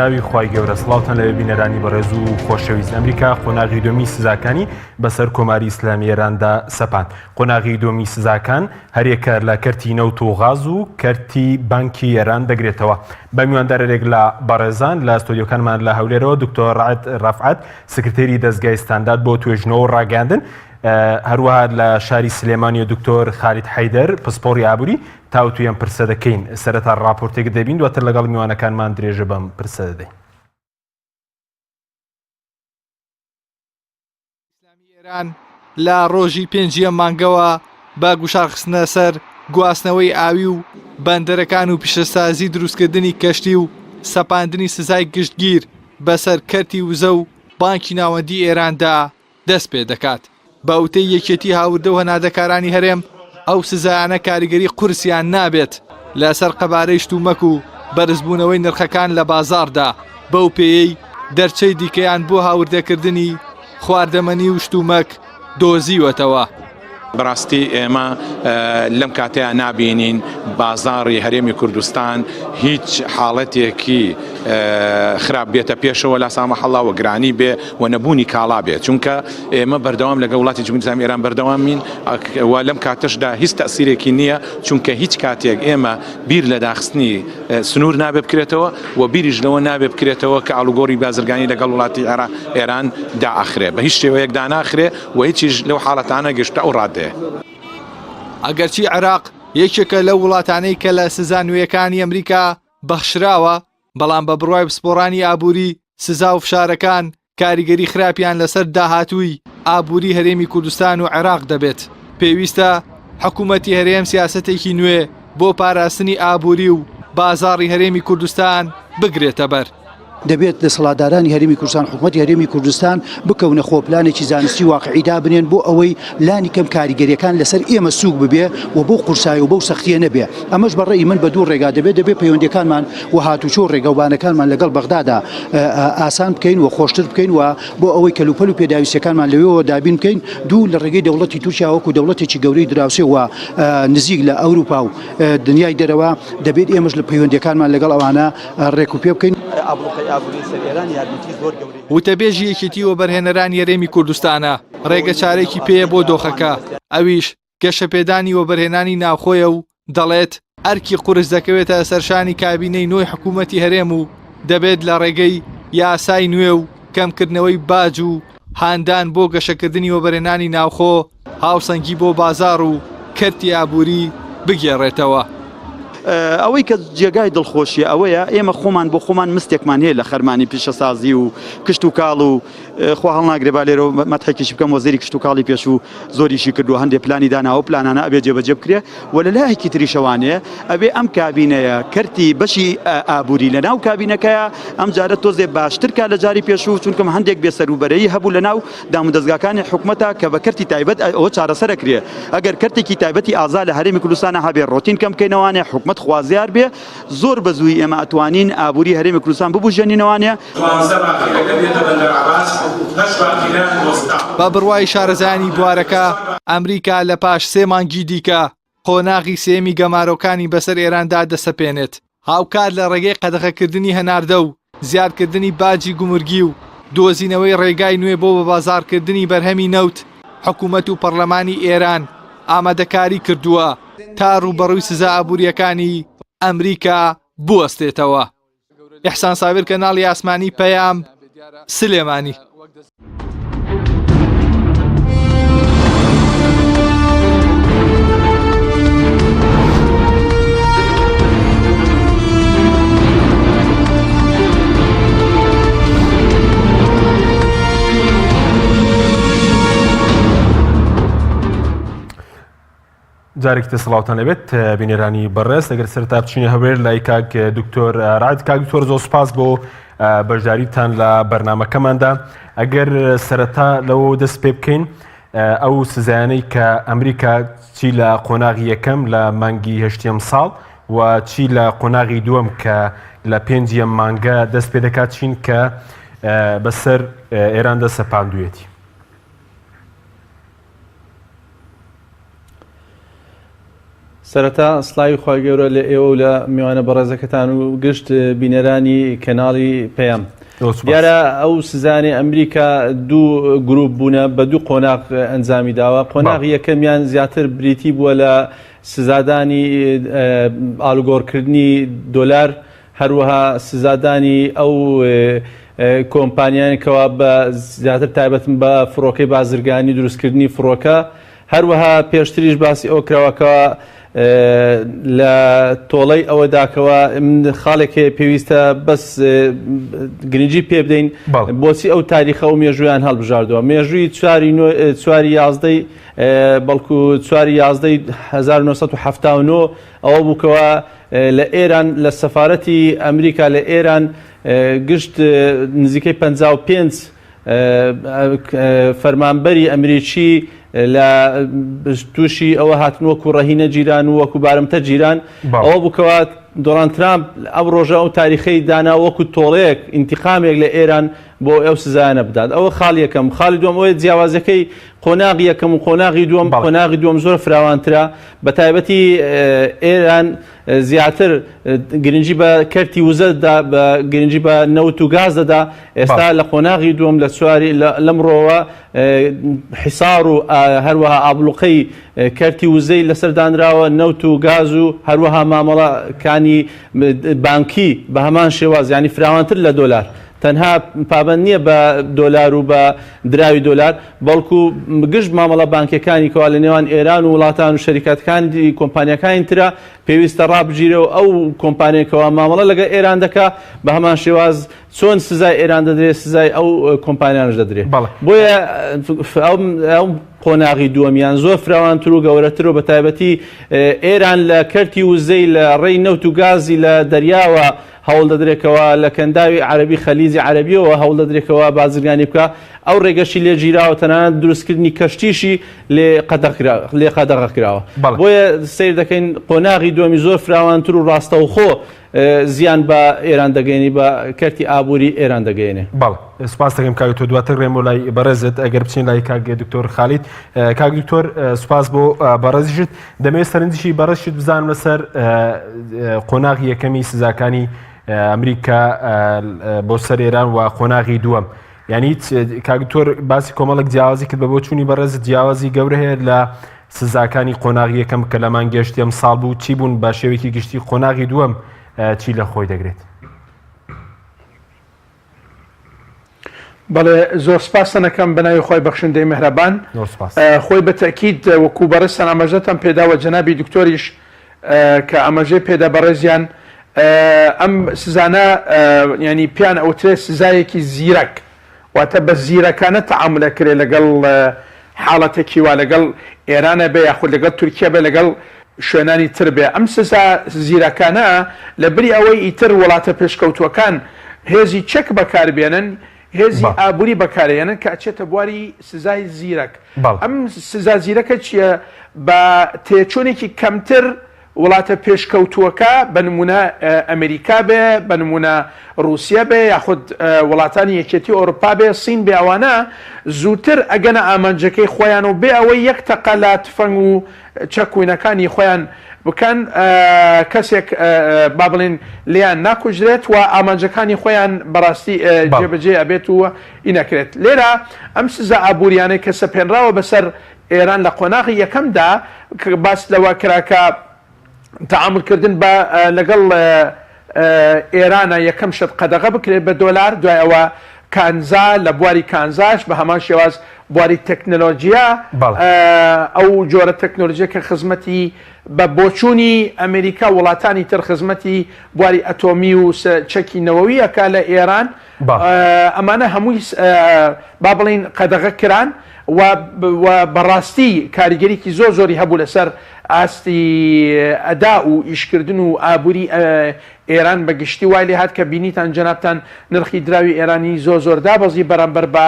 ناوی خوای گەورە سڵاوتان لەوێ بینەرانی بەڕێز و خۆشەویست ئەمریکا قۆناغی دووەمی سزاکانی بەسەر کۆماری ئیسلامی ئێراندا سەپاند قۆناغی دووەمی سزاکان هەریەکە لە کەرتی نەوت و غاز و کەرتی بانکی ئێران دەگرێتەوە بە میواندارێک لە بەڕێزان لە ستۆدیۆکانمان لە هەولێرەوە دکتۆر ڕعد ڕەفعەت سکرتێری دەزگای ستاندارد بۆ توێژینەوە و ڕاگەیاندن هەروەها لە شاری سلێمانی و دکتۆر خالید حەیدەر پسپۆڕی ئابووری تاوتوێی ئەم پرسە دەکەین. سەرەتا ڕاپۆرتێک دەبین دواتر لەگەڵ میوانەکانمان درێژە بەم پرسە دەدەین. ئیسلامی ئێران لە ڕۆژی پێنجی ئەم مانگەوە بە گوشارخستنە سەر گواستنەوەی ئاوی و بەندەرەکان و پیشەسازی دروستکردنی کەشتی و سەپاندنی سزای گشتگیر بەسەر کەرتی وزە و بانکی ناوەندی ئێراندا دەست پێ دەکات. بە وتەی یەکێتی هاوردە و هەناردەکارانی هەرێم، ئەو سزایانە کاریگەری قورسیان نابێت لەسەر قەبارەی شتومەک و بەرزبوونەوەی نرخەکان لە بازاڕدا، بەو پێیەی دەرچەی دیکەیان بۆ هاوردەکردنی خواردەمەنی و شتومەک دۆزیوەتەوە. بەڕاستی ئێمە لەم کاتەیا نابینین بازاڕی هەرێمی کوردستان هیچ حاڵەتێکی خراپ بێتە پێشەوە لا سامح الله و گرانی بێ و نەبوونی کاڵا بێ چونکە ئێمە بەردەوام لەگەڵ وڵاتی جمهوری ئیسلامی ئێران بەردەوامین و لەم کاتەشدا هیچ تەسیرێکی نییە چونکە هیچ کاتێک ئێمە بیر لە داخستنی سنوور نابێ بکرێتەوە و بیریش لەوە نابێ بکرێتەوە کە ئاڵوگۆڕی بازرگانی لەگەڵ وڵاتی عێراق ئێران دائەخرێ بە هیچ شێوەیەک داناخرێ و هیچیش لەو حاڵەتانە گەشتە ئەو ڕادەیە. ئەگەرچی عێراق یەکێکە لەو وڵاتانەی کە لە سزا نوێیەکانی ئەمریکا بەخشراوە، بەڵام بە بڕوای پسپۆڕانی ئابووری سزا و فشارەکان کاریگەری خراپیان لەسەر داهاتووی ئابووری هەرێمی کوردستان و عێراق دەبێت. پێویستە حکوومەتی هەرێم سیاسەتێکی نوێ بۆ پاراستنی ئابووری و بازاڕی هەرێمی کوردستان بگرێتەبەر. دەبێت دەسەڵاتدارانی هەرێمی کوردستان، حکومەتی هەرێمی کوردستان بکەونە خۆ پلانێکی زانستی واقعی دابنێن بۆ ئەوەی لانی کەم کاریگەریەکان لەسەر ئێمە سووک ببێ و بەو قورسایی و بەو سەختیە نەبێ. ئەمەش بە ڕەئی من بە دوو ڕێگا دەبێت، دەبێت پەیوەندیەکانمان و هاتوچۆ و ڕێگەوبانەکانمان لەگەڵ بەغدادا ئاسان بکەین و خۆشتر بکەین و بۆ ئەوەی کەلوپەل و پێداویستیەکانمان لەوێوە دابین بکەین. دوو، لە ڕێگەی دەوڵەتی تورکیا وەکو دەوڵەتێکی گەورەی دراوسێ و نزیک لە ئەوروپا و دنیای دەرەوە دەبێت ئێمەش لە پەیوەندیەکانمان لەگەڵ ئەوانە ڕێک و پێ بکەین. ئابڵوقەی ئابووری سەر ئێران یارمەتی زۆر گەورەی. وتەبێژی یەکێتی وەبەرهێنەرانی هەرێمی کوردستانە، ڕێگەچارەیەکی پێیە بۆ دۆخەکە، ئەویش گەشەپێدانی وەبەرهێنانی ناوخۆیە و دەڵێت، ئەرکی قورس دەکەوێتە سەرشانی کابینەی نۆی حکوومەتی هەرێم و دەبێت لە ڕێگەی یاسای نوێ و کەمکردنەوەی باج و هاندان بۆ گەشەکردنی وەبەرهێنانی ناوخۆ هاوسەنگی بۆ بازاڕ و کەرتی ئابووری بگێڕێتەوە. ئەوەی کە جێگای دڵخۆشیە ئەوەیە ئێمە خۆمان بۆ خۆمان مستێکمان هەیە لە خەرمانی پیشەسازی و کشتوکاڵ و خوا هەڵناگرێ با لێرەوە مەتحێکیش بکەم وەزیری کشتوکاڵی پێشوو زۆریشی کردووە هەندێ پلانی داناوە پلانانە ئەبێ جێبەجێ بکرێ و لە لایەکی تریشەوانێ ئەبێ ئەم کابینەیە کەرتی بەشی ئابووری لە ناو کابینەکەیە ئەم جارە تۆزێ باشتر کا لە جاری پێشوو چونکم هەندێک بێسەروبەرەیی هەبوو لە ناو دامودەزگاکانی حکومەتە کە بە کەرتی تایبەت ئەوە چارەسەر ئەکرێ ئەگەر کەرتێکی تایبەتی ئازا لە هەرێمی کوردستانە هەبێ ڕۆتین کەم بکەینەوانێ حکومەت خوازیار بێ زۆر بە زووی ئێمە ئەتوانین ئابووری هەرێمی کوردستان ببوژێنینەوانێ. دوانزە باخیرەکە بێتە بەندەر عەباس هەشت باخیرە وەستا. بە بڕوای شارەزایانی بوارەکە، ئەمریکا لە پاش سێ مانگی دیکە قۆناغی سێیەمی گەمارۆکانی بەسەر ئێراندا دەسەپێنێت، هاوکات لە ڕێگەی قەدەغەکردنی هەناردە و زیادکردنی باجی گومرگی و دۆزینەوەی ڕێگای نوێ بۆ بەبازاڕکردنی بەرهەمی نەوت، حکومەت و پەڕلەمانی ئێران ئامادەکاری کردووە تا ڕووبەڕووی سزا ئابوورییەکانی ئەمریکا بوەستێتەوە. ئیحسان سابیر کەناڵی ئاسمانی پەیام، سلێمانی. جارێکی تر سڵاوتان لەبێت بینەرانی بەڕێز ئەگەر سەرتا بچینە هەولێر لای کاک دکتۆر رعد کاک دکتۆر زۆر سپاس بۆ بەشداریتان لە بەرنمەکەماندا ئەگەر سەرەتا لەوە دەست پێ بکەین ئەو سزایانەی کە ئەمریکا چی لە قۆناغی یەکەم لە مانگی هەشتیم ساڵ و چی لە قۆناغی دووەم کە لە پێنجیەم مانگە دەست پێ دەکات چین کە بەسەر ئێراندا سەرەتا سڵاوی خوای گەورە لە ئێوە و لە میوانە بەڕێزەکەتان و گشت بینەرانی کەناڵی پەیام. دیارە ئەو سزانەی ئەمریکا دوو گروپ بوونە بە دوو قۆناغ ئەنجامی داوە قۆناغی یەکەمیان زیاتر بریتی بووە لە سزادانی ئالوگۆڕکردنی دۆلار هەروەها سزادانی ئەو کۆمپانیان کەوا بە زیاتر تایبەتن بە فڕۆکەی بازرگانی دروستکردنی فڕۆکە هەروەها پێشتریش باسی ئەوە کراوە کەوا لە تۆڵەی ئەوەدا کەوا خاڵێک هەیە پێویستە بەس گرنگی پێ بدەین بۆچی ئەو تاریخە و مێژوویان هەڵبژاردووە مێژووی چواری چواری یازدەی بەڵکو چواری یازدەی 1970 ئەوە بووکەوە لە ئێران لە سەفارەتی ئەمریکا لە ئێران گشت نزیکەی 55 فەرمانبەری ئەمریکی لە تووشی ئەوە هاتن وەکو ڕەهینە گیران و وەکو بارمتە گیران ئەوە بوو کەوا دۆناڵد ترامپ ئەم ڕۆژە ئەو تاریخەی دانا وەکو تۆڵەیەک ئینتقامێک لە ئێران بۆ ئەو سزایانە بدات ئەوە خاڵ یەکەم خاڵی دووەم ئەوەیە جیاوازەکەی قۆناغی یەکەم و قۆناغی دووەم قۆناغی دووەم زۆر فراوانترە بە تایبەتی ئێران زیاتر گرنگی بە کەرتی وزە دەدا، بە گرنگی بە نەوت و گاز دەدا، ئێستا لە قۆناغی دووەم لە چواری لەمڕۆوە حیسار و هەروەها ئابڵوقەی کەرتی وزەی لەسەر دانراوە، نەوت و گاز و هەروەها مامەڵەکانی بانکی بە هەمان شێواز یانی فراوانتر لە دۆلار تەنها پابەند نییە بە دۆلار و بە دراوی دۆلار بەڵکو گشت مامەڵە بانکیەکانی کەوا لە نێوان ئێران و وڵاتان و شەریکاتەکانی کۆمپانیاکانی ترە پێویستە ڕابگیرێ و ئەو کۆمپانیای کەوا مامەڵە لەگەڵ ئێران دەکا بە هەمان شێواز چۆن سزای ئێران دەدرێ سزای ئەو کۆمپانیانش دەدرێ بۆیە ئەو قۆناغی دووەمیان زۆر فراوانتر و گەورەتر و بە تایبەتی ئێران لە کەرتی وزەی لە ڕێی نەوت و گازی لە دەریاوە هەوڵ دەدرێت کەوا لە کەنداوی عەرەبی خەلیجی عەرەبیەوە هەوڵ دەدرێت کەوا بازرگانی بکا ئەو ڕێگەشی لێ گیراوە تەنانەت دروستکردنی کەشتیشی لێ لێ قەدەغە کراوە بۆیە سەیر دەکەین قۆناغی دووەمی زۆر فراوانتر و ڕاستەوخۆ زیان بە ئێران دەگەێنی بە کەرتی ئابووری ئێران دەگەێنێ. بەڵێ سپاس دەکەم کاک دکتۆر دواتر ڕێم بۆ لای بەڕێزت ئەگەر بچین لای کاک دکتۆر خالید کاک دکتۆر سپاس بۆ بەڕێزیشت دەمەوێت سەرنجی بەڕێزیشت بزانم لەسەر قۆناغی یەکەمی سزاکانی ئەمریکا بۆ سەر ئێران و قۆناغی دووەم یعنی کاک دکتۆر باسی کۆمەڵک جیاوازی کرد بە بۆچوونی بەڕێز جیاوازی گەورە هەیە لە سزاکانی قۆناغی یەکەم کە لە مانگێشتی ئەم ساڵ بوو چی بوون بە شێوەیەکی گشتی قۆناغی دووەم چی لە خۆی دەگرێت؟ بەڵێ زۆر سپاستان ئەکەم بە ناوی خوای بەخشندەی مهرەبان زۆر سپاس. خۆی بە تەئکید وەکوو بەڕێزتان ئاماژەتان پێداوە جەنابی دکتۆریش کە ئاماژەی پێدا بەڕێزیان ئەم سزانە یانی پێیان ئەوترێ سزایەکی زیرەک واتە بە زیرەکانە تەعامول ئەکرێ لەگەڵ حاڵەتێکی وا لەگەڵ ئێرانە بێ یاخود لەگەڵ تورکیە بێ لەگەڵ شوێنانی تر بێ ئەم سزا زیرەکانە لە بری ئەوەی ئیتر وڵاتە پێشکەوتووەکان هێزی چەک بەکار بێنن هێزی ئابووری بەکارێنن کە ئەچێتە بواری سزای زیرەک ئەم سزا زیرەکە چییە بە تێچوونێکی کەمتر وڵاتە پێشکەوتووەکە بە نموونە ئەمریکا بێ، بە نموونە ڕووسیە بێ یاخود وڵاتانی یەکێتی ئۆروپا بێ، سین بێ ئەوانە زووتر ئەگەنە ئامانجەکەی خۆیان و بێ ئەوەی یەک تەقە لە تفەنگ و چەک و اینەکانی خۆیان بکەن کەسێک با بڵێین لێیان ناکوژرێت و ئامانجەکانی خۆیان بەڕاستی جێبەجێ ئەبێت و ئینەکرێت. لێرە ئەم سزا ئابووریانەی کە سەپێنراوە بەسەر ئێران لە قۆناغی یەکەمدا باس لەوە کرا کە تەعامول کردن بە لەگەڵ ئێرانە یەکەم شت قەدەغە بکرێت بە دۆلار دوای ئەوە کانزا لە بواری کانزاش بە هەمان شێواز بواری تەکنەلۆجیا ئەو جۆرە تەکنۆلۆژیە کە خزمەتی بە بۆچوونی ئەمریکا وڵاتانی تر خزمەتی بواری ئەتۆمی و چەکی نەوەوی ئەکا لە ئێران ئەمانە هەمووی با بڵێین قەدەغە کران و بەڕاستی کاریگەریی زۆر زۆری هەبوو لەسەر ئاستی ئەدا و ئیشکردن و ئابووری ئێران بە گشتی وای لێهات کە بینیتان جەنابتان نرخی دراوی ئێرانی زۆر زۆر دابەزی بەرامبەر بە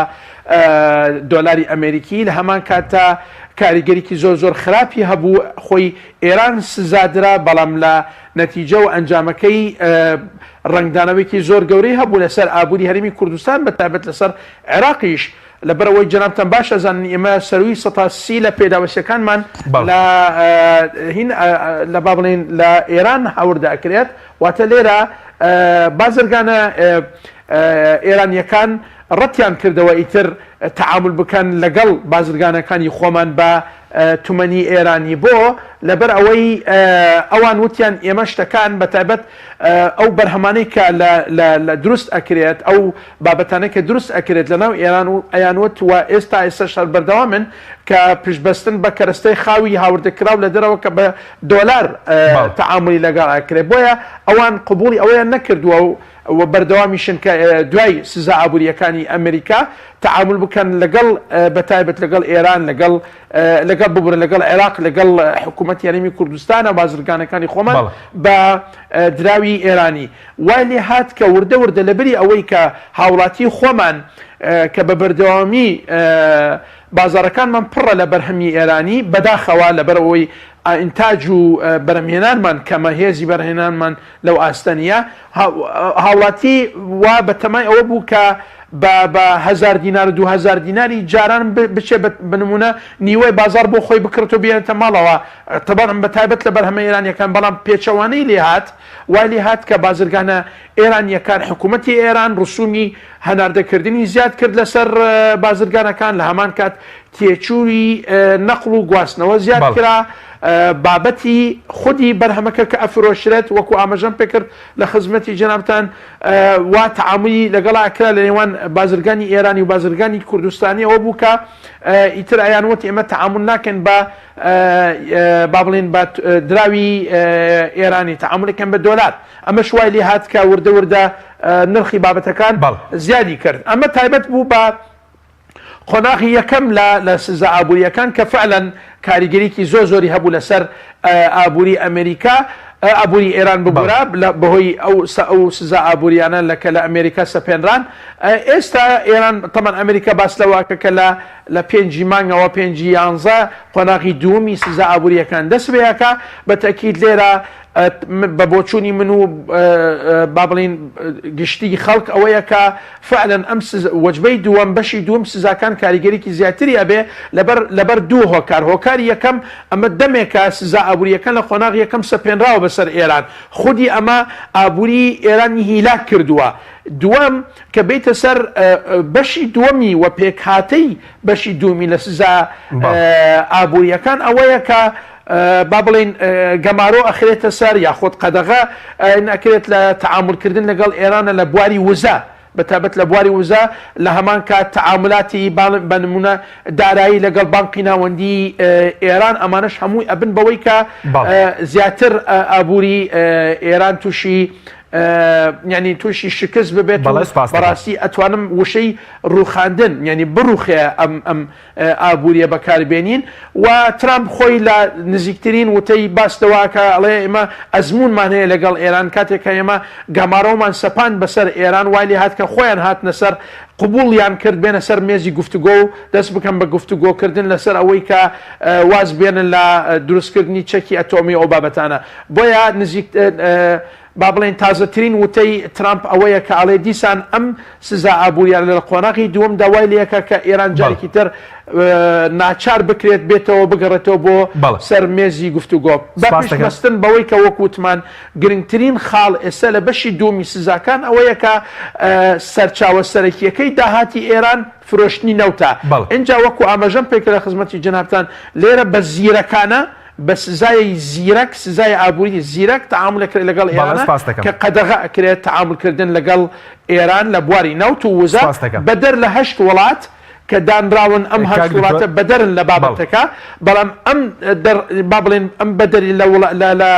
دۆلاری ئەمێریکی لە هەمان کاتدا کاریگەریی زۆر زۆر خراپی هەبوو خۆی ئێران سزادرا بەڵام لە نەتیجە و ئەنجامەکەی ڕەنگدانەوەیەکی زۆر گەورەی هەبوو لەسەر ئابووری هەرێمی کوردستان بە تایبەت لەسەر عێراقیش. لەبەرئەوەی جەنابتان باش ئەزانن ئێمە سەرووی سەتا سی لە پێداویستیەکانمان لە هین لە با بڵێین لە ئێران هاوردە ئەکرێت واتە لێرە بازرگانە ئێرانیەکان ڕەتیان کردەوە ئیتر تەعامول بکەن لەگەڵ بازرگانەکانی خۆمان بە تومەنی ئێرانی بۆ؟ لەبەر ئەوەی ئەوان وتیان ئێمە شتەکان بە تایبەت ئەو بەرهەمانەی کە لە لە لە دروست ئەکرێت ئەو بابەتانەی کە دروست ئەکرێت لە ناو ئێران و ئەیانوت و ئێستا ئێستاش هەر بەردەوامن کە پشتبەستن بە کەرەستەی خاوی هاوردەکراو لە دەرەوە کە بە دۆلار تەعامولی لەگەڵ ئەکرێت بۆیە ئەوان قبوڵی ئەوەیان نەکردووە و و بەردەوامیشن کە دوای سزا ئابوورییەکانی ئەمریکا تەعامول بکەن لەگەڵ بەتایبەت لەگەڵ ئێران لەگەڵ لەگەڵ ببورە لەگەڵ عێراق لەگەڵ حکوومەتی هەرێمی کوردستان و بازرگانەکانی خۆمان بە دراوی ئێرانی وای لێ هات کە وردە وردە لەبری ئەوەی کە هاوڵاتی خۆمان کە بە بەردەوامی بازاڕەکانمان پڕە لە بەرهەمی ئێرانی، بەداخەوە لەبەر ئەوەی ئینتاج و بەرهەمهێنانمان کەمە، هێزی بەرهەمهێنانمان لەو ئاستە نییە، هاوڵاتی وا بە تەمای ئەوە بوو کە بە بە هەزار دینار و 2000 دیناری جاران بچێ بە نمونە نیوەی بازاڕ بۆ خۆی بکڕێت و بێنێتە ماڵەوە، تەبعەن بە تایبەت لە بەرهەمە ئێرانییەکان، بەڵام پێچەوانەی لێ هات، وای لێ هات کە بازرگانە ئێرانییەکان، حکوومەتی ئێران ڕسومی هەناردەکردنی زیاد کرد لەسەر بازرگانەکان، لە هەمان کات تێچووی نەقڵ و گواستنەوە زیاد کرا، بابەتی خودی بەرهەمەکە کە ئەفرۆشرێت وەکو ئاماژەم پێکرد لە خزمەتی جەنابتان وا تەعامولی لەگەڵا ئەکرا لە نێوان بازرگانی ئێرانی و بازرگانی کوردستانی ئەوە بوو کە ئیتر ئەیان وت ئێمە تەعامول ناکەین بە با بڵێین بە دراوی ئێرانی تەعامولەکەن بە دۆلار. ئەمەش وای لێ هات کە وردە وردە نرخی بابەتەکان زیادی کرد. ئەمە تایبەت بوو بە قۆناغی یەکەم لە لە سزا ئابوورییەکان کە فعلەن کاریگەریی زۆر زۆری هەبوو لەسەر ئابووری ئەمریکا، ئابووری ئێران ببورە، بەهۆی ئەو ئەو سزا ئابوورییانە لە کە لە ئەمریکا سەپێنران. ئێستا ئێران تەبعەن ئەمریکا باس لەوە ئەکا کە لە لە پێنجی مانگەوە پێنجی یانزە قۆناغی دووەمی سزا ئابوورییەکان دەست پێ ئەکا. بە تەئکید لێرە بە بۆچوونی من و با بڵێین گشتی خەڵک ئەوەیە کە فعلا ئەم وەجبەی دووەم بەشی دووەم سزاکان کاریگەریی زیاتری ئەبێ لەبەر لەبەر دوو هۆکار هۆکاری یەکەم ئەمە دەمێکە سزا ئابوورییەکان لە قۆناغی یەکەم سەپێنراوە بەسەر ئێران خودی ئەمە ئابووری ئێرانی هیلاک کردووە دووەم کە بێیتە سەر بەشی دووەمی و پێکهاتەی بەشی دوومی لە سزا ئابوورییەکان ئەوەیە کە با بڵێین گەمارۆ ئەخرێتە سەر یاخود قەدەغە ئەکرێت لە تەعامولکردن لەگەڵ ئێرانە لە بواری وزە بەتابەت لە بواری وزە لە هەمان کات تەعامولاتی بە نمونە دارایی لەگەڵ بانقی ناوەندی ئێران ئەمانەش هەمووی ئەبن بەوەی کە زیاتر ئابووری ئێران تووشی یعنی تووشی شکست ببێت بەڕاستی ئەتوانم وشەی ڕووخاندن یعنی بڕوخێ ئەم ئەم ئابووریە بەکاربێنین و ترامپ خۆی لە نزیکترین وتەی باس لەوە ئەکا ئەڵێ ئێمە ئەزموونمان هەیە لەگەڵ ئێران کاتێک کە ئێمە گەمارۆمان سەپاند بەسەر ئێران وای لێ هات کە خۆیان هاتنە سەر قبوڵیان کرد بێنە سەر مێزی گفتوگۆ و دەست بکەن بە گفتوگۆکردن لەسەر ئەوەی کە واز بێنن لە دروستکردنی چەکی ئەتۆمی ئەو بابەتانە بۆیە نزیک با بڵێین تازەترین وتەی ترامپ ئەوەیە کە ئەڵێ دیسان ئەم سزا ئابووریانە لە قۆناغی دووەمدا وای لێکا کە ئێران جارێکی تر ناچار بکرێت بێتەوە بگەڕێتەوە بۆ سەر مێزی گفتوگۆ بە پشتبەستن بەوەی کە وەک وتمان گرنگترین خاڵ ئێستا لە بەشی دووەمی سزاکان ئەوەیە کە سەرچاوە سەرەکییەکەی داهاتی ئێران فرۆشتنی نەوتە ئینجا وەکو ئاماژەم پێکرد لە خزمەتی جەنابتان لێرە بە زیرەکانە بە سزای زیرەک، سزای ئابووری زیرەک تەعامول ئەکرێت لەگەڵ بەڵێ ئێرانە سپاست دەکەم. کە قەدەغە ئەکرێت تەعامول کردن لەگەڵ ئێران لە بواری نەوت و وزە سپاست دەکەم. بەدەر لە هەشت وڵات کە دانراون ئەم کاک هەشت دکتۆر وڵاتە بەدەرن لە بەڵێ. بابەتەکە بەڵام ئەم دەر با بڵێین ئەم بەدەری لە وڵا لە لە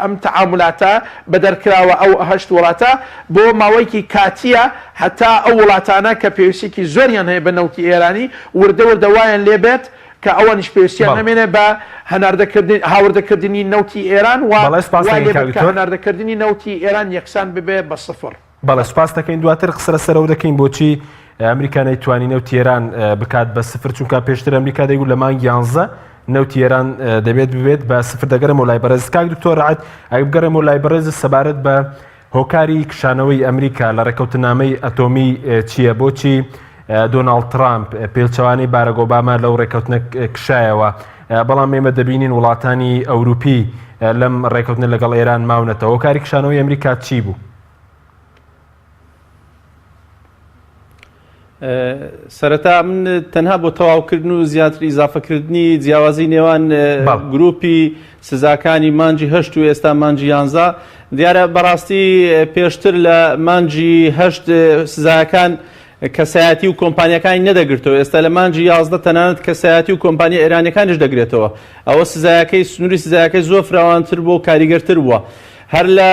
ئەم تەعامولاتە بەدەر کراوە ئەو هەشت وڵاتە بۆ ماوەیەکی کاتییە هەتا ئەو وڵاتانە کە پێویستیەکی زۆریان هەیە بە نەوتی ئێرانی وردە وردە وایان لێ بێت کە ئەوانیش پێویستیان بەڵێ. نەمێنێ بە هەناردەکردن هاوردەکردنی نەوتی ئێران و بەڵێ سوپاس وای دەکەین لێ کاک بێت کە دکتۆر. هەناردەکردنی نەوتی ئێران یەکسان ببێ بە سفر. بەڵێ سوپاس دەکەین دواتر قسە لەسەر ئەوە دەکەین بۆچی ئەمریکا نەیتوانی نەوتی ئێران بکات بە سفر چونکە پێشتر ئەمریکا دەیگوت لە مانگی یانزە نەوتی ئێران دەبێت ببێت بە سفر دەگەرم و لای بەڕێز کاک دکتۆر ڕەعد ئەگەر بگەڕێم و لای بەڕێز سەبارەت بە هۆکاری کشانەوەی ئەمریکا لە ڕێکەوتنامەی ئەتۆمی چییە بۆچی؟ دۆناڵد ترامپ پێچەوانەی بارەک ئۆباما لەو ڕێککەوتنە کشایەوە، بەڵام ئێمە دەبینین وڵاتانی ئەوروپی لەم ڕێککەوتنە لەگەڵ ئێران ماونەتەوە. هۆکاری کشانەوەی ئەمریکا چی بوو؟ سەرەتا من تەنها بۆ تەواوکردن و زیاتر ئیزافەکردنی جیاوازی نێوان گروپی سزاکانی مانجی هەشت و ئێستا مانجی یانزە دیارە بەڕاستی پێشتر لە مانجی هەشت سزاکان کەسایەتی و کۆمپانیەکانی نەدەگرتەوە ئێستا لە مانجی 11 تەنانەت کەسایەتی و کۆمپانیا ئێرانەکانیش دەگرێتەوە ئەوە سزایەکەی سنووری سزایەکەی زۆر فراوانتر بووە و کاریگەرتر بووە هەر لە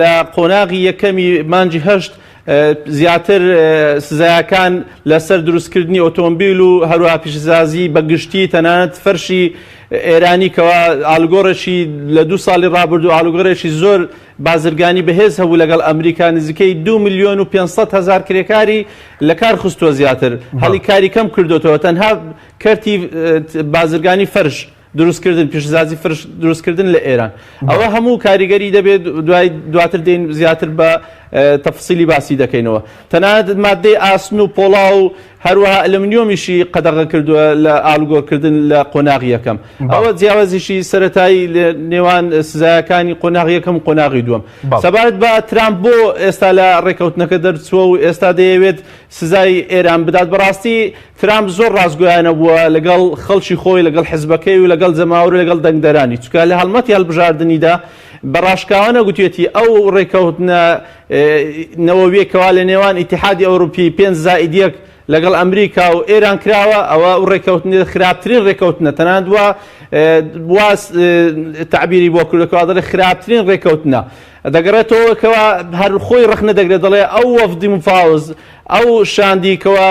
لە قۆناغی یەکەمی مانجی هەشت زیاتر سزایەکان لەسەر دروستکردنی ئۆتۆمبیل و هەروەها پیشەسازی بە گشتی تەنانەت فەرشی ئێرانی کەوا ئالوگۆڕێکی لە دوو ساڵی ڕابردوو ئالوگۆڕێکی زۆر بازرگانی بەهێز هەبوو لەگەڵ ئەمریکا نزیکەی 2 میلیۆن و 500 هەزار کرێکاری لە کار خستووە زیاتر هەلی کاری کەم کردوتەوە تەنها کەرتی بازرگانی فەرش دروستکردن پیشەسازی فرش دروستکردن لە ئێران ئەوە هەموو کاریگەری دەبێت دوای دواتر دێن زیاتر بە تەفسیلی باسی دەکەینەوە تەنانەت مادەی ئاسن و پۆڵا و هەروەها ئەلمنیۆمیشی قەدەغە کردووە لە ئالوگۆرکردن لە قۆناغی یەکەم ئەوە جیاوازیشی سەتایی لە نێوان سزایەکانی قۆناغ یەکەم قۆناغی دووەم سەبارەت بە ترامپ بۆ ئێستا لە ڕێکەوتنەکە دەرچووە و ئێستا دەیەوێت سزای ئێران بدات بەڕاستی ترامپ زۆر ڕاستگۆیانە بووە لەگەڵ خەڵکی خۆی، لەگەڵ حزبەکەی و لەگەڵ جەماوەر و لەگەڵ دەنگدەرانی، چونکە لە هەڵمەتی هەڵبژاردنیدا بە ڕاشکاوانە گوتویەتی ئەو ڕێککەوتنە نەوەویە کەوا لە نێوان ئیتیحادی ئەوروپی پێنج زائید یەک لەگەڵ ئەمریکا و ئێران کراوە ئەوە ئەو ڕێککەوتنە خراپترین ڕێککەوتنە تەنانەت وا وا تەعبیری بۆ کردووە کەوا دەڵێ خراپترین ڕێککەوتنە دەگەڕێتەوە کەوا هەر خۆی ڕەخنە دەگرێت دەڵێ ئەو وەفدی مفاوز ئەو شاندی کەوا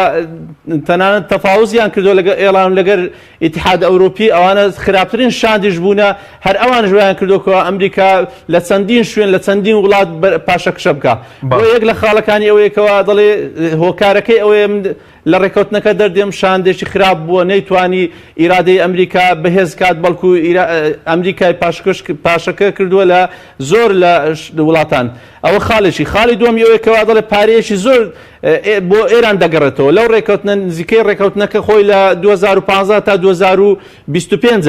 تەنانەت تەفاوزیان کردووە لەگەڵ ئێڵان لەگەر ئیتحاد ئەوروپی ئەوانە خراپترین شاندیش بوونە هەر ئەوانش وایان کردووە کەوا ئەمریکا لە چەندین شوێن لە چەندین وڵات پاشەکشە بکا بۆ یەک لە خاڵەکانی ئەوەیە کەوا دەڵێ هۆکارەکەی ئەوەیە من لە ڕێکەوتنەکە دەردێم شاندێکی خراپ بووە نەیتوانی ئیرادەی ئەمریکا بەهێز کات بەڵکو ئەمریکای پاشەکە کردووە لە زۆر لە وڵاتان ئەوە خاڵێکی. خاڵی دووەمی ئەوەیە کەوا دەڵێ پارەیەکی زۆر بۆ ئێران دەگەڕێتەوە. لەو ڕێکەوتنە نزیکەی ڕێکەوتنەکە خۆی لە 2015 تا 2025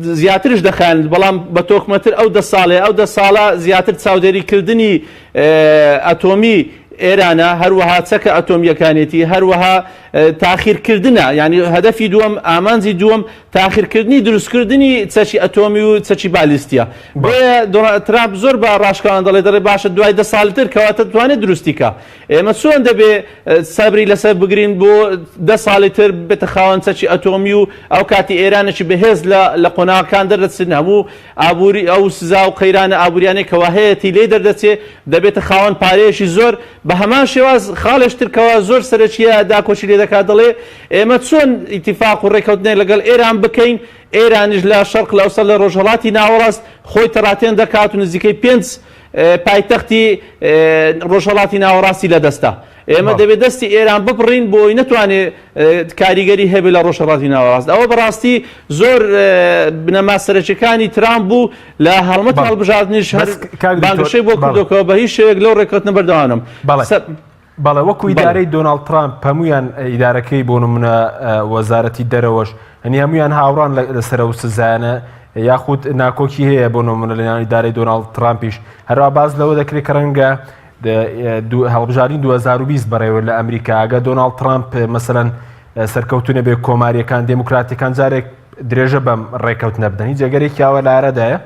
زیاترش دەخایەنێت، بەڵام بە تۆکمەتر ئەو دە ساڵەیە، ئەو دە ساڵە زیاتر چاودێریکردنی ئەتۆمی ئێرانە، هەروەها چەکە ئەتۆمییەکانێتی، هەروەها تاخیرکردنە، یانی هەدەفی دووەم، ئامانجی دووەم تاخیرکردنی دروستکردنی چەکی ئەتۆمی و چەکی بالیستیە. بۆیە دۆناڵد ترامپ زۆر بە ڕاشکاوان دەڵێ دەڵێ باشە دوای دە ساڵی تر کەواتە دەتوانێت دروستی کا ئێمە چۆن دەبێ سەبری لەسەر بگرین بۆ دە ساڵی تر بێتە خاوەن چەکی ئەتۆمی و ئەو کاتی ئێرانێکی بەهێز لە لە قۆناغەکان دەردەچن هەموو ئابووری ئەو سزا و قەیرانە ئابووریانەی کەوا هەیەتی لێی دەردەچێ دەبێتە خاوەن پارەیەکی زۆر بە هەمان شێواز خاڵێش تر کەوا زۆر سەرەکیە داکۆکی لێ دەکات دەڵێ ئێمە چۆن ئیتیفاق و ڕێکەوتنێک لەگەڵ ئێران بکەین ئێرانیش لە شەرق الاوسط لە ڕۆژهەڵاتی ناوەڕاست خۆی تەڕاتێن دەکات و نزیکەی پێنج پایتەختی ڕۆژهەڵاتی ناوەڕاستی لەدەستە. ئێمە دەبێت دەستی ئێران ببڕین بۆ ئەوەی نەتوانێت کاریگەری هەبێت لە ڕۆژهەڵاتی ناوەڕاست. ئەوە بەڕاستی زۆر بنەما سەرەکیەکانی ترامپ بوو لە هەڵمەتی هەڵبژاردنیش هەر بانگەشەی بۆ کردووە بە هیچ شێوەیەک لەو ڕێککەوتنە بەردەوام نەبم. بەڵێ وەکو ئیدارەی دۆناڵد ترامپ هەموویان ئیدارەکەی بۆ نمونە وەزارەتی دەرەوەش هەنی هەمویان هاوڕان لەسەر ئەو سزایانە یاخود ناکۆکی هەیە بۆ نمونە لە ناو ئیدارەی دۆناڵد ترامپیش هەروە باز لەوە دەکرێت کە ڕەنگە هەڵبژاردنی 2020 بەڕێوە لە ئەمریکا ئەگە دۆناڵد ترامپ مەسەلەن سەرکەوتو نەبێ کۆماریەکان دێموکراتەکان جارێک درێژە بەم ڕێکەوتنە بدەن هیچ ئەگەرێکی ئاوا لە ئارادایە؟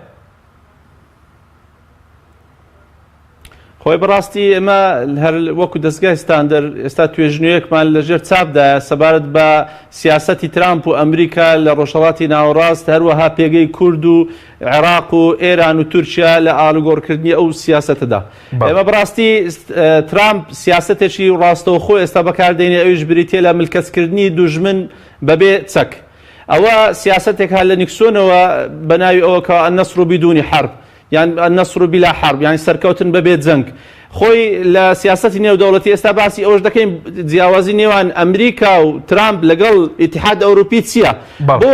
خۆی بەڕاستی ئێمە هەر وەکو دەستگای ستاندەر ئێستا توێژنەوەیەکمان لەژێر چاپدایە سەبارەت بە سیاسەتی ترامپ و ئەمریکا لە ڕۆژهەڵاتی ناوەڕاست هەروەها پێگەی کورد و عێراق و ئێران و تورکیا لە ئالوگۆڕکردنی ئەو سیاسەتەدا ئێمە بەڕاستی ترامپ سیاسەتێکی ڕاستەوخۆ ئێستا بەکاردێنێ ئەویش بریتیە لە ملکەچکردنی دوژمن بەبێ چەک ئەوە سیاسەتێک لە نیکسۆنەوە بە ناوی ئەوە کە النصر بدون حرب یان النصر بلا حرب یان سەرکەوتن بەبێ جەنگ. خۆی لە سیاسەتی نێودەوڵەتی ئێستا باسی ئەوەش دەکەین جیاوازی نێوان ئەمریکا و ترامپ لەگەڵ ئیتحاد ئەوروپی چییە؟ بۆ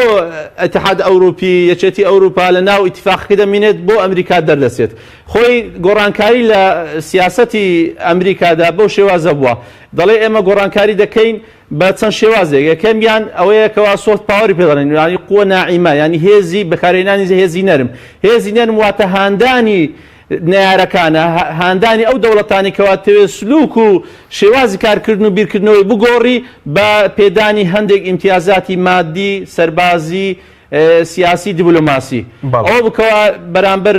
ئیتحاد ئەوروپی یەکێتی ئەوروپا لە ناو ئیتفاقەکە دەمینێت بۆ ئەمریکا دەردەچێت خۆی گۆڕانکاری لە سیاسەتی ئەمریکادا بەو شێوازە بووە دەڵێ ئێمە گۆڕانکاری دەکەین بە چەند شێوازێک یەکەمیان ئەوەیە کەوا soft power ی پێ دەڵێن یانی قوە ناعیمە یانی هێزی بەکارهێنانی هێزی نەرم هێزی نەرم واتە هاندانی نەیارەکانە، هاندانی ئەو دەوڵەتانەی کەوا دەتەوێت سلوک و شێوازی کارکردن و بیرکردنەوەی بگۆڕی بە پێدانی هەندێک ئیمتیازاتی مادی، سەربازی، سیاسی، دیبلۆماسی. ئەوە بوو کەوا بەرامبەر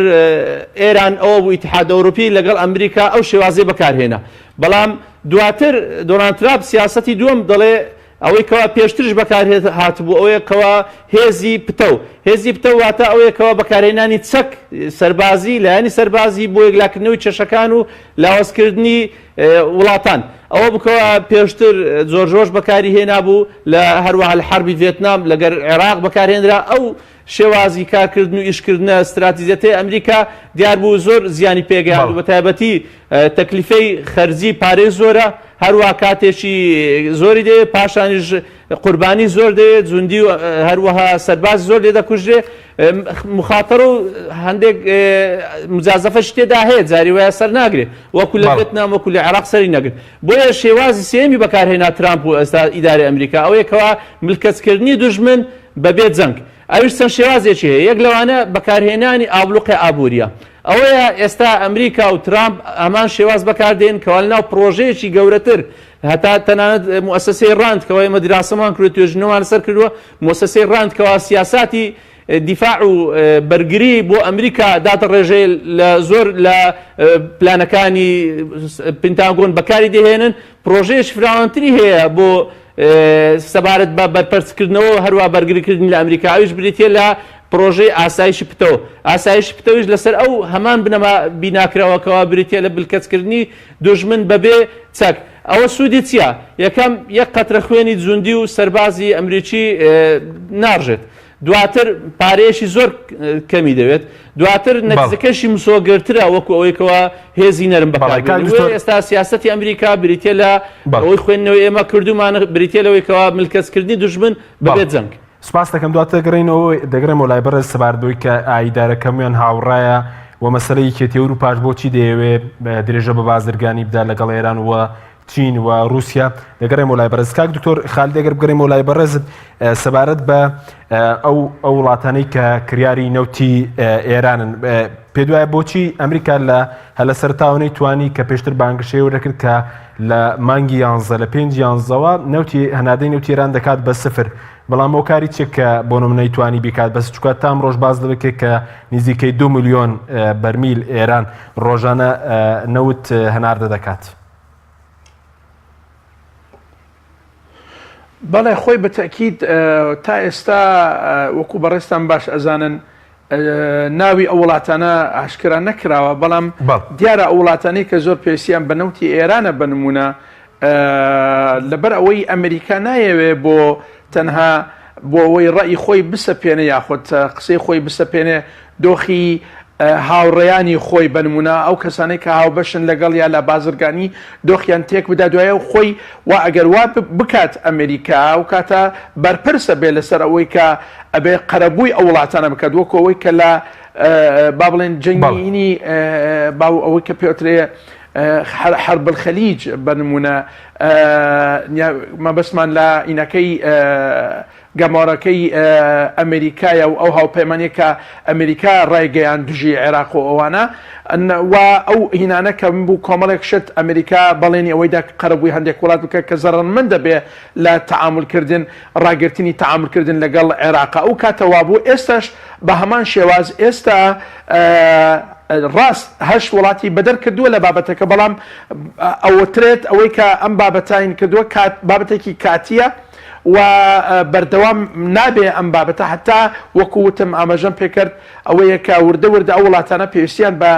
ئێران ئەوە بوو ئیتیحاد ئەوروپی لەگەڵ ئەمریکا ئەو شێوازەی بەکارهێنا. بەڵام دواتر دۆناڵد ترامپ سیاسەتی دووەم دەڵێ ئەوەی کەوا پێشتریش بەکار هاتبوو ئەوەیە کەوا هێزی پتەو، هێزی پتەو واتە ئەوەیە کەوا بەکارهێنانی چەک سەربازی، لایەنی سەربازی بۆ یەکلاکردنەوەی کێشەکان و لاوازکردنی وڵاتان. ئەوە بوو کەوا پێشتر جۆرج بۆش بەکاری هێنابوو، لە هەروەها لە حەربی ڤێتنام لەگەر عێراق بەکارهێنرا. ئەو شێوازی کارکردن و ئیشکردنە ستراتیجیەتەی ئەمریکا دیار بوو زۆر زیانی پێگەیاند و بەتایبەتی تەکلیفەی خەرجی پارەی زۆرە، هەروا کاتێکی زۆری دەوێت، پاشانیش قوربانی زۆر دەوێت، جوندی و هەروەها سەرباز زۆر لێ دەکوژرێ، مخاتەرە و هەندێک مجازەفەش تێدا هەیە، جاری وایە سەر ناگرێ، وەکو لە ڤێتنام وەکو لە عێراق سەری نەگرت. بۆیە شێوازی سێیەمی بەکارهێنا ترامپ و ئێستا ئیدارەی ئەمریکا ئەوەیە کەوا ملکەچکردنی دوژمن بەبێ جەنگ، ئەویش چەند شێوازێکی هەیە، یەک لەوانە بەکارهێنانی ئابڵوقەی ئابوورییە. ئەوەیە ئێستا ئەمریکا و ترامپ هەمان شێواز بەکاردێن کەوا لەناو پڕۆژەیەکی گەورەتر هەتا تەنانەت موئەسەسەی ڕاند کەوا ئێمە دیراسەمان کردووە توێژینەوەمان لەسەر کردووە موئەسەسەی ڕاند کەوا سیاساتی دیفاع و بەرگری بۆ ئەمریکا دادەڕێژێ لە زۆر لە پلانەکانی پنتاگۆن بەکاری دەهێنن پڕۆژەیەکی فراوانتری هەیە بۆ سەبارەت بە بەرپەرچکردنەوە و هەروا بەرگریکردن لە ئەمریکا، ئەویش بریتییە لە پڕۆژەی ئاسایشی پتەو. ئاسایشی پتەویش لەسەر ئەو هەمان بنەما بیناکراوە کەوا بریتییە لە ملکەچکردنی دوژمن بەبێ چەک. ئەوە سوودی چییە؟ یەکەم، یەک قەترە خوێنی جوندی و سەربازی ئەمریکی ناڕژێت. دواتر پارەیەکی زۆر کەمی دەوێت دواتر نەتیجەکەشی مسۆگەرترە وەکو ئەوەی کەوا هێزی نەرم بەکاربێنی بۆیە ئێستا سیاسەتی ئەمریکا بریتیە لە ئەوەی خوێندنەوەی ئێمە کردومانە بریتیە لەوەی کەوا ملکەچکردنی دوژمن بەبێ جەنگ. سپاس دەکەم دواتر دەگەڕێینەوە دەگەڕێمەوە لای بەڕێز سەبارەت بەوەی کە ئایدارە کەمیان هاوڕایە و مەسەلەی یەکێتی ئەوروپاش بۆچی دەیەوێ درێژە بە بازرگانی بدا لەگەڵ ئێران و چین و رووسیا دەگەڕێمەوە لای بەڕێز کاک دکتۆر خالد ئەگەر بگەڕێمەوە لای بەڕێزت سەبارەت بە ئەو ئەو وڵاتانەی کە کریاری نەوتی ئێرانن پێ دوایە بۆچی ئەمریکا لە هەلە سەرتاوانەی توانی کە پێشتر بانگشەی وەرەکرد کە لە مانگی یانزە لە پێنج یانزەوە نەوتی هەنادەی نەوتی ئێران دەکات بە سفر بەڵام هۆکاری چیە کە بۆ نمونە نەیتوانی بیکات بەس چکە تام ڕۆژ باز دەکرێت کە نزیکەی دو میلیۆن بەرمیل ئێران ڕۆژانە نەوت هەناردە دەکات. بەڵێ خۆی بە تەئکید تا ئێستا وەکو بەڕێزتان باش ئەزانن ناوی ئەو وڵاتانە ئاشکرا نەکراوە بەڵام دیارە ئەو وڵاتانەی کە زۆر پێویستیان بە نەوتی ئێرانە بە نمونە لەبەر ئەوەی ئەمریکا نایەوێ بۆ تەنها بۆ ئەوەی ڕەئی خۆی بسەپێنێ یاخود قسەی خۆی بسەپێنێ دۆخی هاوڕێیانی خۆی بە نمونە ئەو کەسانەی کە هاوبەشن لەگەڵیا لە بازرگانی دۆخیان تێک بدا دوایە خۆی وا ئەگەر وا بکات ئەمریکا ئەو کاتە بەرپرسە بێ لەسەر ئەوەی کە ئەبێ قەرەبووی ئەو وڵاتانە بکات وەکو ئەوەی کە لە با بڵێن جەنگی باو ئەوەی کە پێوترێ حرب الخلیج بە نمونە مەبەستمان لە ئینەکەی گەمارۆکەی ئەمریکایە و ئەو هاوپەیمانیە کە ئەمریکا ڕایگەیاند دژی عێراق و ئەوانە و ئەو هینانە کە بوو کۆمەڵێک شت ئەمریکا بەڵێنی ئەوەی دا قەرەبووی هەندێک وڵات بکە کە زەرەرمەند دەبێ لە تەعامولکردن ڕاگرتنی تەعامولکردن لەگەڵ عێراق ئەو کاتە وابوو ئێستاش بە هەمان شێواز ئێستا ڕاست هەشت وڵاتی بەدەر کردووە لە بابەتەکە بەڵام ئەوترێت ئەوەی کە ئەم بابەتاین کردووە کات بابەتێکی کاتیە و بەردەوام نابێ ئەم بابەتە هەتا وەکو وتم ئاماژەم پێکرد ئەوەیە کە وردە وردە ئەو وڵاتانە پێویستیان بە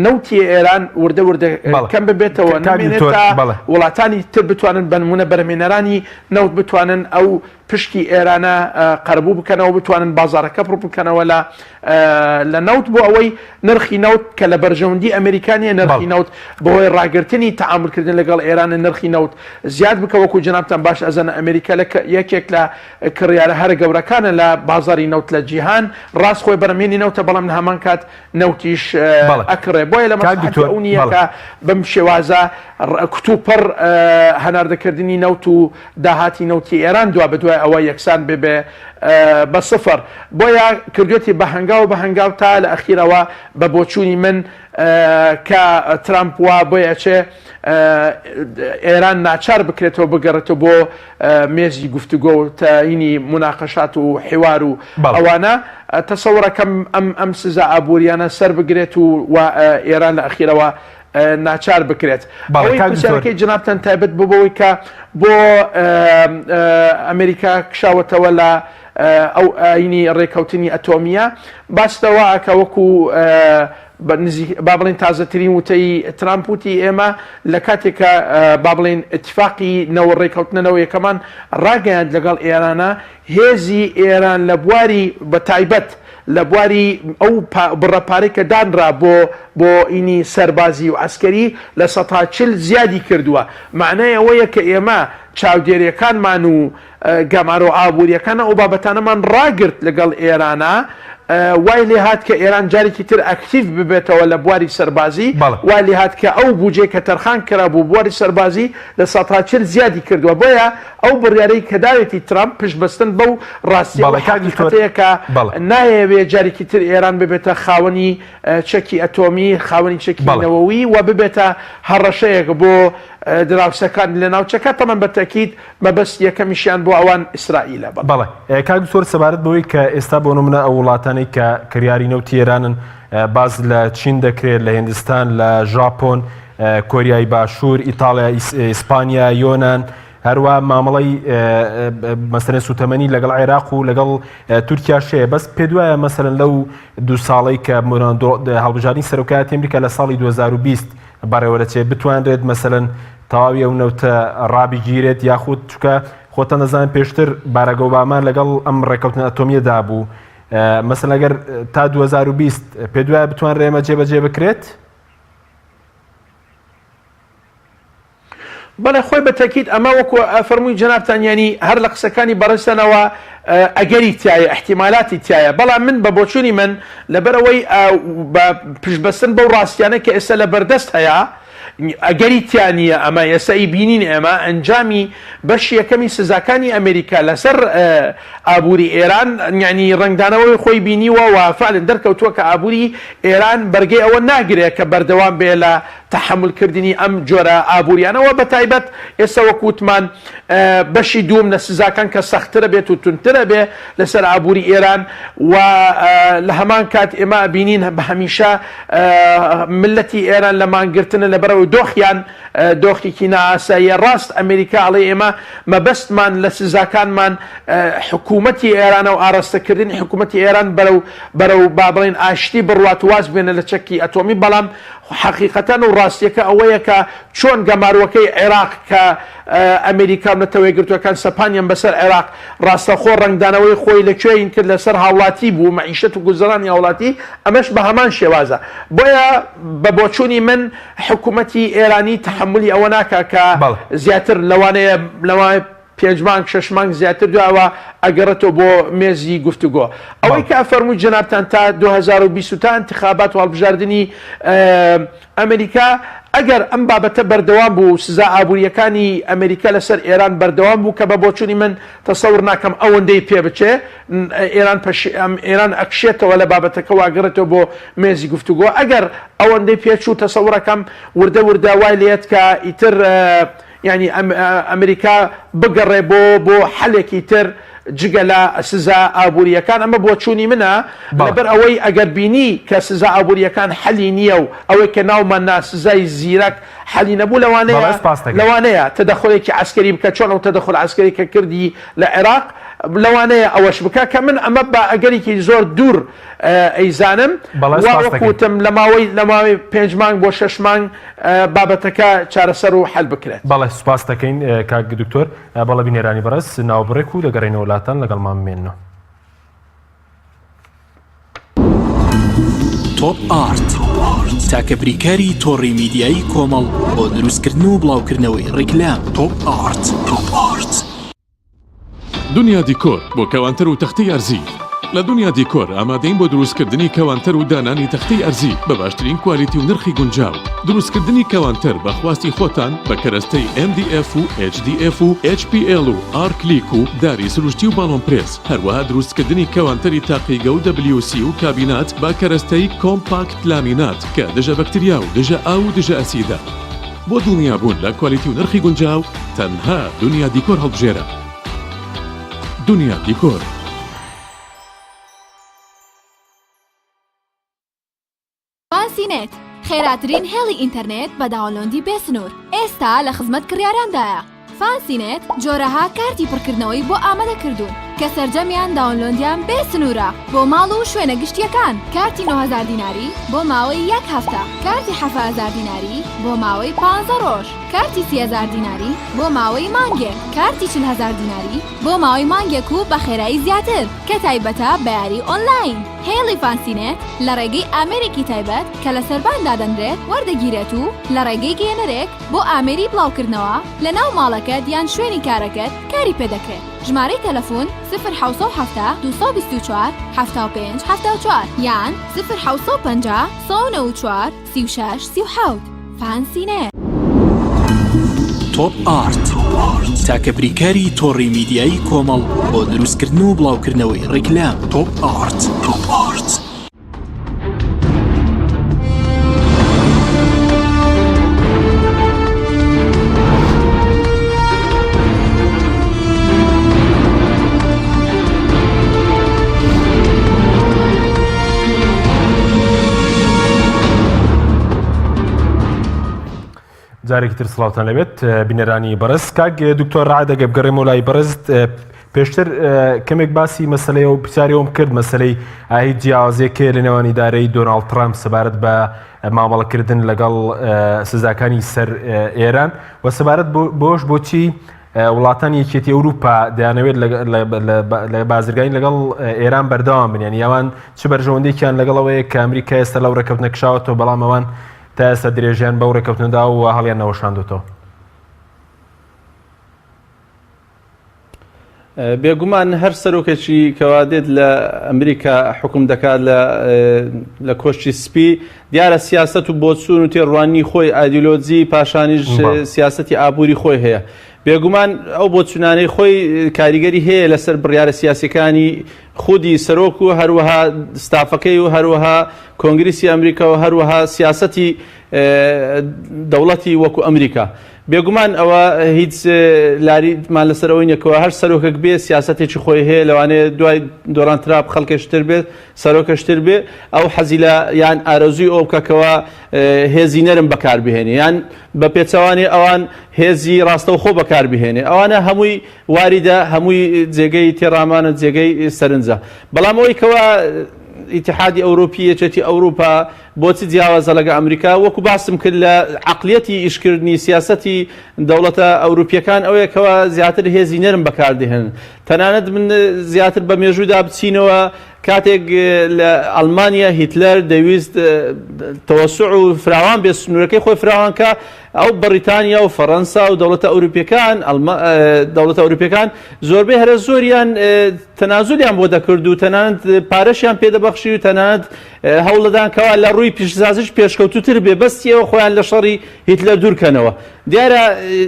نەوتی ئێران وردە وردە کەم ببێتەوە نامێنێت تا وڵاتانی تر بتوانن بە نمونە بەرهەمهێنەرانی نەوت بتوانن ئەو. پشکی ئێرانە قەرەبوو بکەنەوە بتوانن بازاڕەکە پڕ بکەنەوە لە لە نەوت بۆ ئەوەی نرخی نەوت کە لە بەرژەوەندی ئەمریکا نیە نرخی نەوت بەهۆی ڕاگرتنی تەعامولکردن لەگەڵ ئێران نرخی نەوت زیاد بکە وەکو جەنابتان باش ئەزانن ئەمریکا لە یەکێک لە کڕیارە هەرە گەورەکانە لە بازاری نەوت لە جیهان ڕاست خۆی بەرهەمهێنی نەوتە بەڵام لە هەمان کات نەوتیش ئەکڕێ بۆیە لە مەسڵەحەتی ئەو نییە کە بەم شێوازە کتوپڕ هەناردەکردنی نەوت و داهاتی نەوتی ئێران دوا بەدوای ئەوە یەکسان ببێ بە سفر بۆیە کردوێتی بە هەنگاو بە هەنگاو تا لە ئەخیرەوە بە بۆچوونی من کە ترامپ وا بۆی ئەچێ ئێران ناچار بکرێتەوە بگەڕێتەوە بۆ مێزی گفتوگۆ و تەینی موناقەشات و حیوار و ئەوانە تەسەوڕەکەم ئەم ئەم سزا ئابووریانە سەر بگرێت و و ئێران لە ئەخیرەوە ناچار بکرێت. ئەوەی پرسیارەکەی جەنابتان تایبەت بوو بەوەی کە بۆ ئەمریکا کشاوەتەوە لە ئەو ئاینی ڕێکەوتنی ئەتۆمیە باس لەوە ئەکا وەکو با بڵێین تازەترین وتەی ترامپ وتی ئێمە لە کاتێک کە با بڵێین ئیتفاقی نەوە ڕێکەوتنە نەوەیەکەمان ڕاگەیاند لەگەڵ ئێرانە هێزی ئێران لە بواری بە تایبەت لە بواری ئەو بڕە پارەی کە دانرا بۆ بۆ ئینی سەربازی و عەسکەری لە سەتا 40 زیادی کردووە مەعنای ئەوەیە کە ئێمە چاودێریەکانمان و گەمارۆ ئابووریەکان ئەو بابەتانەمان ڕاگرت لەگەڵ ئێرانا وای لێهات کە ئێران جارێکی تر ئەکتیڤ ببێتەوە لە بواری سەربازی وای لێهات کە ئەو بوجەی کە تەرخان کرابوو بواری سەربازی لە سەتا 40 زیادی کردووە بۆیە ئەو بڕیارەی کە داوێتی ترامپ پشت بەستن بەو ڕاستیە و حەقیقەتەیە کە نایەوێ جارێکی تر ئێران ببێتە خاوەنی چەکی ئەتۆمی خاوەنی چەکی نەوەوی و ببێتە هەڕەشەیەک بۆ دراوسەکان لە ناوچەکە تەمەن بە تەکید مەبەست یەکەمیشیان بۆ ئەوان ئیسرائیلە. بەڵێ کاک دکتۆر سەبارەت بەوەی کە ئێستا بۆ نمونە ئەو وڵاتانەی کە کڕیاری نەوتی ئێرانن باس لە چین دەکرێت لە هندستان لە ژاپۆن کۆریای باشوور ئیتاڵیا ئیسپانیا یۆناان هەروە مامەڵەی مەسەرەن سوتەمەنی لەگەڵ عێراق و لەگەڵ تورکیا شەیە بەس پێ دوایە مەسەرەن لەو دو ساڵەی کە هەڵبژاردنی سەرۆکایەتی ئەمریکا لە ساڵی 2020 بەڕێوەدەچێت بتوانرێت مەسەلەن تەواوی ئەو نەوتە ڕابگیرێت یاخود چکە خۆتان دەزان پێشتر باراک ئۆباما لەگەڵ ئەم ڕێککەوتنە ئەتۆمیەدا بوو مەسەلەن ئەگەر تا 2020 پێ دوایە بتوانرێ ئەمە جێبەجێ بکرێت؟ بەڵێ خۆی بە تەکید ئەمە وەکو فەرمووی جەنابتان یانی هەر لە قسەکانی بەڕێزتانەوە ئەگەری تایە احتیمالاتی تایە بەڵام من بە بۆچوونی من لەبەرئەوەی بە پشتبەستن بەو ڕاستیانە کە ئێستا لە بەردەست هەیە ئەگەری تیا نییە ئەمە ئێستا ئیبینین ئێمە ئەنجامی بەشی یەکەمی سزاکانی ئەمریکا لەسەر ئابووری ئێران یانی ڕەنگدانەوەی خۆی بینیوە و فعلا دەرکەوتووە کە ئابووری ئێران بەرگەی ئەوە ناگرێت کە بەردەوام بێ لە تەحەمول کردنی ئەم جۆرە ئابووریانە و بەتایبەت ئێستا وەک وتمان بەشی دووم لە سزاکان کە سەختترە بێت و توندترە بێ لەسەر ئابووری ئێران و لە هەمان کات ئێمە ئەبینین بە هەمیشە ملەتی ئێران لە مانگرتنە لەبەرئەوەی دۆخیان دۆخێکی نائاساییە ڕاست ئەمریکا ئەڵێ ئێمە مەبەستمان لە سزاکانمان حکوومەتی ئێرانە و ئاراستەکردنی حکوومەتی ئێران بەرەو بەرەو با بڵێن ئاشتی بڕوات واز بێنە لە چەکی ئەتۆمی بەڵام حەقیقەتەن و ڕاستیەکە ئەوەیە کە چۆن گەماروەکەی عێراق کە ئەمریکا و نەتەوەیەکگرتوەکان سەپانیان بەسەر عێراق ڕاستەخۆ ڕەنگدانەوەی خۆی لە کوێین کرد لەسەر هاوڵاتی بوو مەعیشەت و گوزەرانی هاوڵاتی ئەمەش بە هەمان شێوازە بۆیە بە بۆچوونی من حکومەتی ئێرانی تەحەمولی ئەوە ناکا کە زیاتر لەوانەیە لەوانەیە پێنج مانگ شەش مانگ زیاتر دوایەوە ئەگەڕێتەوە بۆ مێزی گفتوگۆ. ئەوەی کە ئەفەرمووی جەنابتان تا 2020 و تا ئینتخابات و هەڵبژاردنی ئەمریکا ئەگەر ئەم بابەتە بەردەوام بوو و سزا ئابوورییەکانی ئەمریکا لەسەر ئێران بەردەوام بوو کە بە بۆچوونی من تەسەور ناکەم ئەوەندەی پێ بچێ ئێران ئێران ئەکشێتەوە لە بابەتەکە و ئەگەڕێتەوە بۆ مێزی گفتوگۆ ئەگەر ئەوەندەی پێچوو تەسەورەکەم وردە وردە وای لێت کە ئیتر یانی ئەمریکا بگەڕێ بۆ بۆ حەلێکی تر جگە لە سزا ئابوورییەکان، ئەمە بۆچوونی منە، لەبەر ئەوەی ئەگەر بینی کە سزا ئابوورییەکان حەلی نییە و ئەوەی کە ناومان نا سزای زیرەک حەلی نەبوو لەوانەیە لەوانەیە تەدەخولێکی عەسکەری بکە چۆن ئەو تەدەخول عەسکەری کە کردی لە عێراق. لەوانەیە ئەوەش بکا کە من ئەمە بە ئەگەرێکی زۆر دوور ئەیزانم بەڵێ وا سپاست وەکو دەکەین. وتم لە ماوەی لە ماوەی پێنج مانگ بۆ شەش مانگ بابەتەکە چارەسەر و حەل بکرێت. بەڵێ سوپاست دەکەین کاک دکتۆر. بەڵێ بینەرانی بەڕێز ناوبڕێک و دەگەڕێینەوە لاتان لەگەڵمان بمێننەوە. تۆپ ئارت تاکە بریکاری تۆڕی میدیایی کۆمەڵ بۆ دروستکردن و بڵاوکردنەوەی ڕیکلام تۆپ ئارت. تۆپ ئارت. دنیا دیکۆر بۆ کەوانتەر و تەختەی ئەرزی لە دنیا دیکۆر ئامادەین بۆ دروستکردنی کەوانتەر و دانانی تەختەی ئەرزی بە باشترین کوالیتی و نرخی گونجاو. دروستکردنی کەوانتەر بە خواستی خۆتان بە کەرەستەی MDF و HDF و HPL و ئارکلیک و داری سروشتی و باڵۆن پرێس، هەروەها دروستکردنی کەوانتەری تاقیگە و WC و کابینات بە کەرەستەی کۆمپاکت لامینات کە دژە بەکتریا و دژە ئاو و دژە ئەسیدە. بۆ دڵنیابوون لە کوالیتی و نرخی گونجاو تەنها دنیا دیکۆر هەڵبژێرە. دنیا دیکۆر. فانسی نێت، خێراترین هێڵی ئینتەرنێت بە download ی بێ سنوور، ئێستا لە خزمەت کڕیاراندایە. فانسی نێت جۆرەها کارتی پڕکردنەوەی بۆ ئامادە کردوون کە سەرجەمیان download یان بێ سنوورە بۆ ماڵ و شوێنە گشتییەکان، کارتی 9000 دیناری بۆ ماوەی یەک هەفتە، کارتی 7000 دیناری بۆ ماوەی پانزە ڕۆژ، کارتی 30000 دیناری بۆ ماوەی مانگێک، کارتی 40000 دیناری بۆ ماوەی مانگێک و بە خێرایی زیاتر کە تایبەتە بە یاری ئۆنلاین. هێڵی فانسینێت لە ڕێگەی ئامێرێکی تایبەت کە لە سەربان دادەنرێت وەردەگیرێت و لە ڕێگەی گەیەنەرێک بۆ ئامێری بڵاوکردنەوە لە ناو ماڵەکەت یان شوێنی کارەکەت کاری پێدەکرێت. ژمارەی تەلەفون، سفر 770 224 75 74 یان سفر 750 194 36 37. فانسینێت. تۆپ ئارت تاکە بریکاری تۆڕی میدیایی کۆمەڵ بۆ دروستکردن و بڵاوکردنەوەی ڕیکلام تۆپ ئارت. تۆپ ئارت. جارێکی تر سڵاوتان لەبێت بینەرانی بەڕێز کاک دکتۆر ڕعد ئەگەر بگەڕێمەوە لای بەڕێزت پێشتر کەمێک باسی مەسلەیە و پرسیارەوەم کرد مەسلەی ئاهی جیاوازێک هەیە لە نێوان ئیدارەی دۆناڵد ترامپ سەبارەت بە مامەڵەکردن لەگەڵ سزاکانی سەر ئێران و سەبارەت بۆش بۆچی وڵاتانی یەکێتی ئەوروپا دەیانەوێت لە بازرگانی لەگەڵ ئێران بەردەوام بن یانی ئەوان چ بەرژەوەندێکیان لەگەڵەوەیە کە ئەمریکا ئێستا لەو ڕێککەوتنە کشاوەتەوە بەڵام ئەوان تا ئێستا درێژیان بەو ڕێککەوتنە داوە و هەڵیان نەوەشاندوتەوە. بێگومان هەر سەرۆکێکی کەوا دێت لە ئەمریکا حکوم دەکات لە لە کۆشکی سپی دیارە سیاست و بۆچوون و تێڕوانینی خۆی ئایدیۆلۆجی پاشانیش سیاستی ئابووری خۆی هەیە بێگومان ئەو بۆچوونانەی خۆی کاریگەری هەیە لەسەر بڕیارە سیاسەکانی خودی سەرۆک و هەروەها ستافەکەی و هەروەها کۆنگریسی ئەمریکا و هەروەها سیاستی دەوڵەتی وەکو ئەمریکا. بێگومان ئەوە هیچ لاریمان لەسەر ئەوەی نییە کەوا هەر سەرۆکێک بێ سیاسەتێکی خۆی هەیە لەوانەیە دوای دۆناڵد ترامپ خەڵکێکی تر بێت سەرۆکێکی تر بێ ئەو حەزی لە یان ئارەزووی ئەو بکە کەوا هێزی نەرم بەکار بهێنێ یان بە پێچەوانی ئەوان هێزی ڕاستەوخۆ بەکار بهێنێ ئەوانە هەمووی واریدە هەمووی جێگەی تێڕامانە جێگەی سەرنجە بەڵام ئەوەی کەوا ئیتحادی ئەوروپی یەکێتی ئەوروپا بۆچ جیاوازە لەگە ئەمریکا؟ وەکو باسم کرد لە عەقلیەتی ئیشکردنی سیاسەتی دەوڵەتە ئەوروپیەکان ئەوەیە کەوا زیاتر هێزی نەرم بەکاردێنن. تەنانەت من زیاتر بە مێژوودا بچینەوە کاتێک لە ئەڵمانیا هیتلەر دەیویست تەوەسوع و فراوان بێ سنوورەکەی خۆی فراوان کا ئەو بەڕیتانیا و فەڕەنسا و دەوڵەتە ئەوروپیەکان دەوڵەتە ئەوروپیەکان زۆربەی هەرە زۆریان تەنازولیان بۆ دەکرد و تەنانەت پارەشیان پێدەبەخشی و تەنانەت هەوڵدەدان کەوا لە ڕووی پیشەسازیش پێشکەوتووتر بێ بەستی ئەوە خۆیان لە شەڕی هیتلەر دوورکەنەوە. دیارە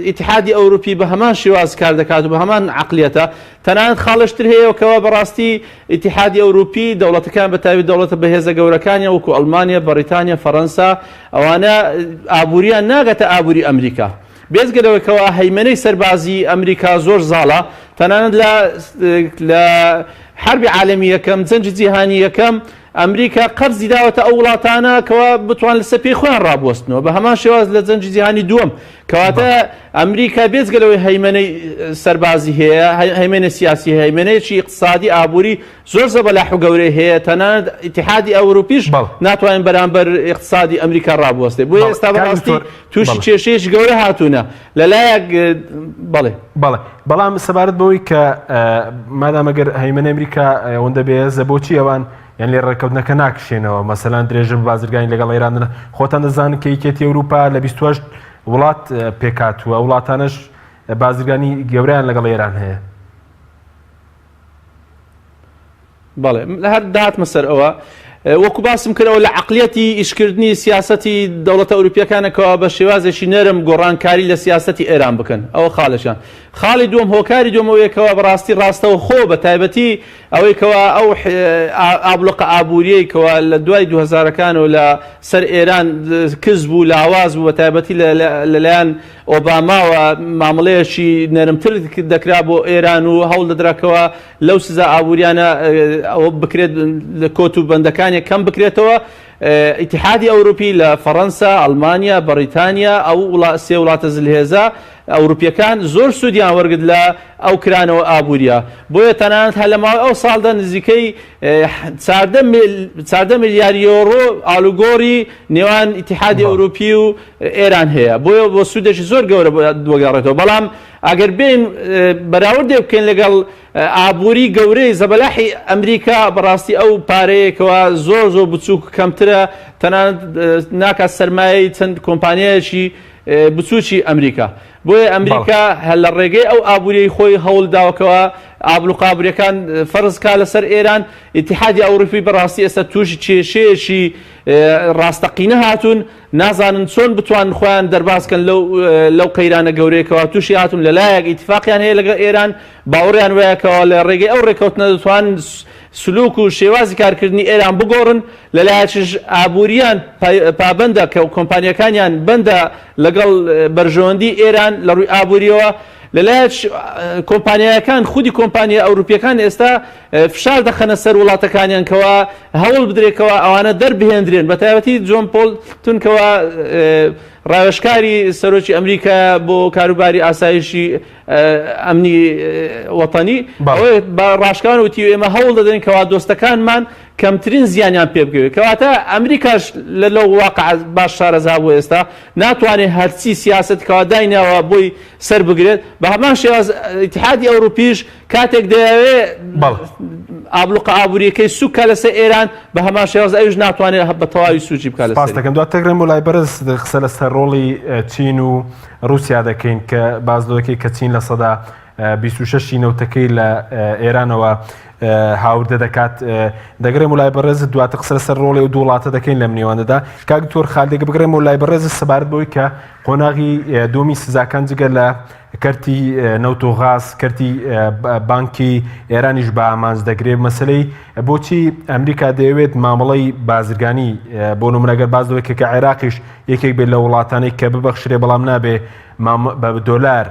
ئیتیحادی ئەوروپی بە هەمان شێواز کار دەکات و بە هەمان عەقلیەتە. تەنانەت خاڵێش تر هەیە کەوا بەڕاستی ئیتیحادی ئەوروپی دەوڵەتەکان بە تایبەت دەوڵەتە بەهێزە گەورەکانیان وەکو ئەڵمانیا، بەڕیتانیا، فەڕەنسا ئەوانە ئابووریان ناگاتە ئابووری ئەمریکا. بێجگە لەوەی کەوا هەیمەنەی سەربازی ئەمریکا زۆر زاڵە، تەنانەت لە لە حەربی عالەمی یەکەم، جەنگی جیهانی یەکەم، ئەمریکا قەرزی داوەتە ئەو وڵاتانە کەوا بتوان لەسەر پێی خۆیان ڕابوەستنەوە بە هەمان شێواز لە جەنگی جیهانی دووەم کەواتە ئەمریکا بێجگە لەوەی هەیمەنەی سەربازی هەیە هەیمەنە سیاسی هەیە هەیمەنەیەکی ئیقتسادی ئابووری زۆر زەبەلاح و گەورەی هەیە تەنانەت ئیتیحادی ئەوروپیش ناتوانین بەرامبەر ئیقتسادی ئەمریکا ڕابوەستێ بۆیە ئێستا بەڕاستی تووشی کێشەیەکی گەورە هاتوونە لەلایەک بەڵێ. بەڵێ بەڵام سەبارەت بەوەی کە مادام ئەگەر هەیمەنەی ئەمریکا ئەوەندە بەهێزە بۆچی ئەوان یان لێ ڕێککەوتنەکە ناکشێنەوە مەسەلەن درێژە بە بازرگانی لەگەڵ ئێران دەدەن خۆتان دەزانن کە یەکێتی ئەوروپا لە 28 وڵات پێکهاتووە وڵاتانەش بازرگانی گەورەیان لەگەڵ ئێران هەیە. بەڵێ هەر دەهاتمە سەر ئەوە وەکو باسم کرد ئەوە لە عەقلیەتی ئیشکردنی سیاسەتی دەوڵەتە ئەوروپیەکانە کەوا بە شێوازێکی نەرم گۆڕانکاری لە سیاسەتی ئێران بکەن ئەوە خاڵێکیان خاڵی دووەم هۆکاری دووەم ئەوەیە کەوا بەڕاستی ڕاستەوخۆ بە تایبەتی ئەوەی کەوا ئەو ئابلۆقە ئابووریەی کەوا لە دوای دوهەزارەکانەوە لە سەر ئێران کز بوو لاواز بوو بە تایبەتی لەلایەن ئۆباماوە مامەڵەیەکی نەرمتر دەکرا بۆ ئێران و هەوڵ دەدرا کەوا لەو سزا ئابووریانە ئەوە بکرێت لە کۆت و بەندەکانی کەم بکرێتەوە ئیتیحادی ئەوروپی لە فەڕەنسا، ئەڵمانیا، بەڕیتانیا ئەو سێ وڵاتە زلهێزە ئەوروپیەکان زۆر سوودیان وەرگرت لە ئەو کرانەوە ئابووریە بۆیە تەنانەت هەر لە ماوەی ئەو ساڵدا نزیکەی 14 ملیار یۆرۆ ئالوگۆری نێوان ئیتیحادی ئەوروپی و ئێران هەیە بۆیە بۆ سوودێکی زۆر گەورە بۆگەڕێتەوە بەڵام ئەگەر بێین بەراوردێک بکەین لەگەڵ ئابووری گەورەی زەبەلاحی ئەمریکا بەڕاستی ئەو پارەیەکەوە زۆر زۆر بچووک کەمترە تەنانەت ناکات سەرمایەی چەند کۆمپانیایەکی بچووکی ئەمریکا بۆیە ئەمریکا هەر لە ڕێگەی ئەو ئابووریی خۆی هەوڵ داوەکەوە ئابلوقە ئابووریەکان فەرز کا لەسەر ئێران ئیتیحادی ئەوروپی بەڕاستی ئێستا تووشی کێشەیەکی ڕاستەقینە هاتوون نازانن چۆن بتوانن خۆیان دەرباز کەن لەو لەو قەیرانە گەورەیە کەوا تووشی هاتوون لەلایەک ئیتفاقیان هەیە لەگەڵ ئێران باوەڕیان وایە کەوا لە ڕێگەی ئەو ڕێککەوتنە دەتوانن سلوک و شێوازی کارکردنی ئێران بگۆڕن لەلایەکیش ئابووریان پابەندە کە کۆمپانیەکانیان بەندە لەگەڵ بەرژەوەندی ئێران لە ڕووی ئابووریەوە لەلایەک کۆمپانیایەکان خودی کۆمپانیا ئەوروپیەکان ئێستا فشار دەخەنە سەر وڵاتەکانیان کەوا هەوڵ بدرێت کەوا ئەوانە دەربهێندرێن بە تایبەتی جۆن بۆڵتن کەوا ڕاوێژکاری سەرۆکی ئەمریکا بۆ کاروباری ئاسایشی ئەمنی وەتەنی بە ڕاشکان وتی ئێمە هەوڵ دەدەین کەوا دۆستەکانمان کەمترین زیانیان پێ بکەوێت کەواتە ئەمریکاش لە لەو واقع باش شارەزا بۆ ئێستا ناتوانێت هەرچی سیاست کەوا دایناوە بۆی سەر بگرێت بە هەمان شێواز ئیتحادی ئەوروپیش کاتێک دەیەوێ ئابلوقە ئابووریەکەی سوک کا لەسەر ئێران بە هەمان شێواز ئەویش ناتوانێت بە تەواوی سوچی بکات لەسەری. سپاس دەکەم دواتر دەگەڕێم بۆ لای بەرز قسە لەسەر ڕۆڵی چین و ڕووسیا دەکەین کە باس لەوە دەکەی کە چین 26% ی نەوتەکەی لە ئێرانەوە هاوردە دەکات دەگرێم و لای بەڕێز دواتر قسە لەسەر ڕۆڵی و دوو وڵاتە دەکەین لەم نێوەندەدا کاک دکتۆر خالدێک بگرێم و لای بەڕێز سەبارەت بەوەی کە قۆناغی دووەمی سزاکان جگە لە کەرتی نەوت و غاز، کەرتی بانکی ئێرانیش بە ئامانج دەگرێت. مەسەلەی بۆچی ئەمریکا دەیەوێت مامەڵەی بازرگانی بۆ نمونە گەر باس لەوەی کە عێراقیش یەکێک بێت لە وڵاتانەی کە ببەخشرێ بەڵام نابێ بە دۆلار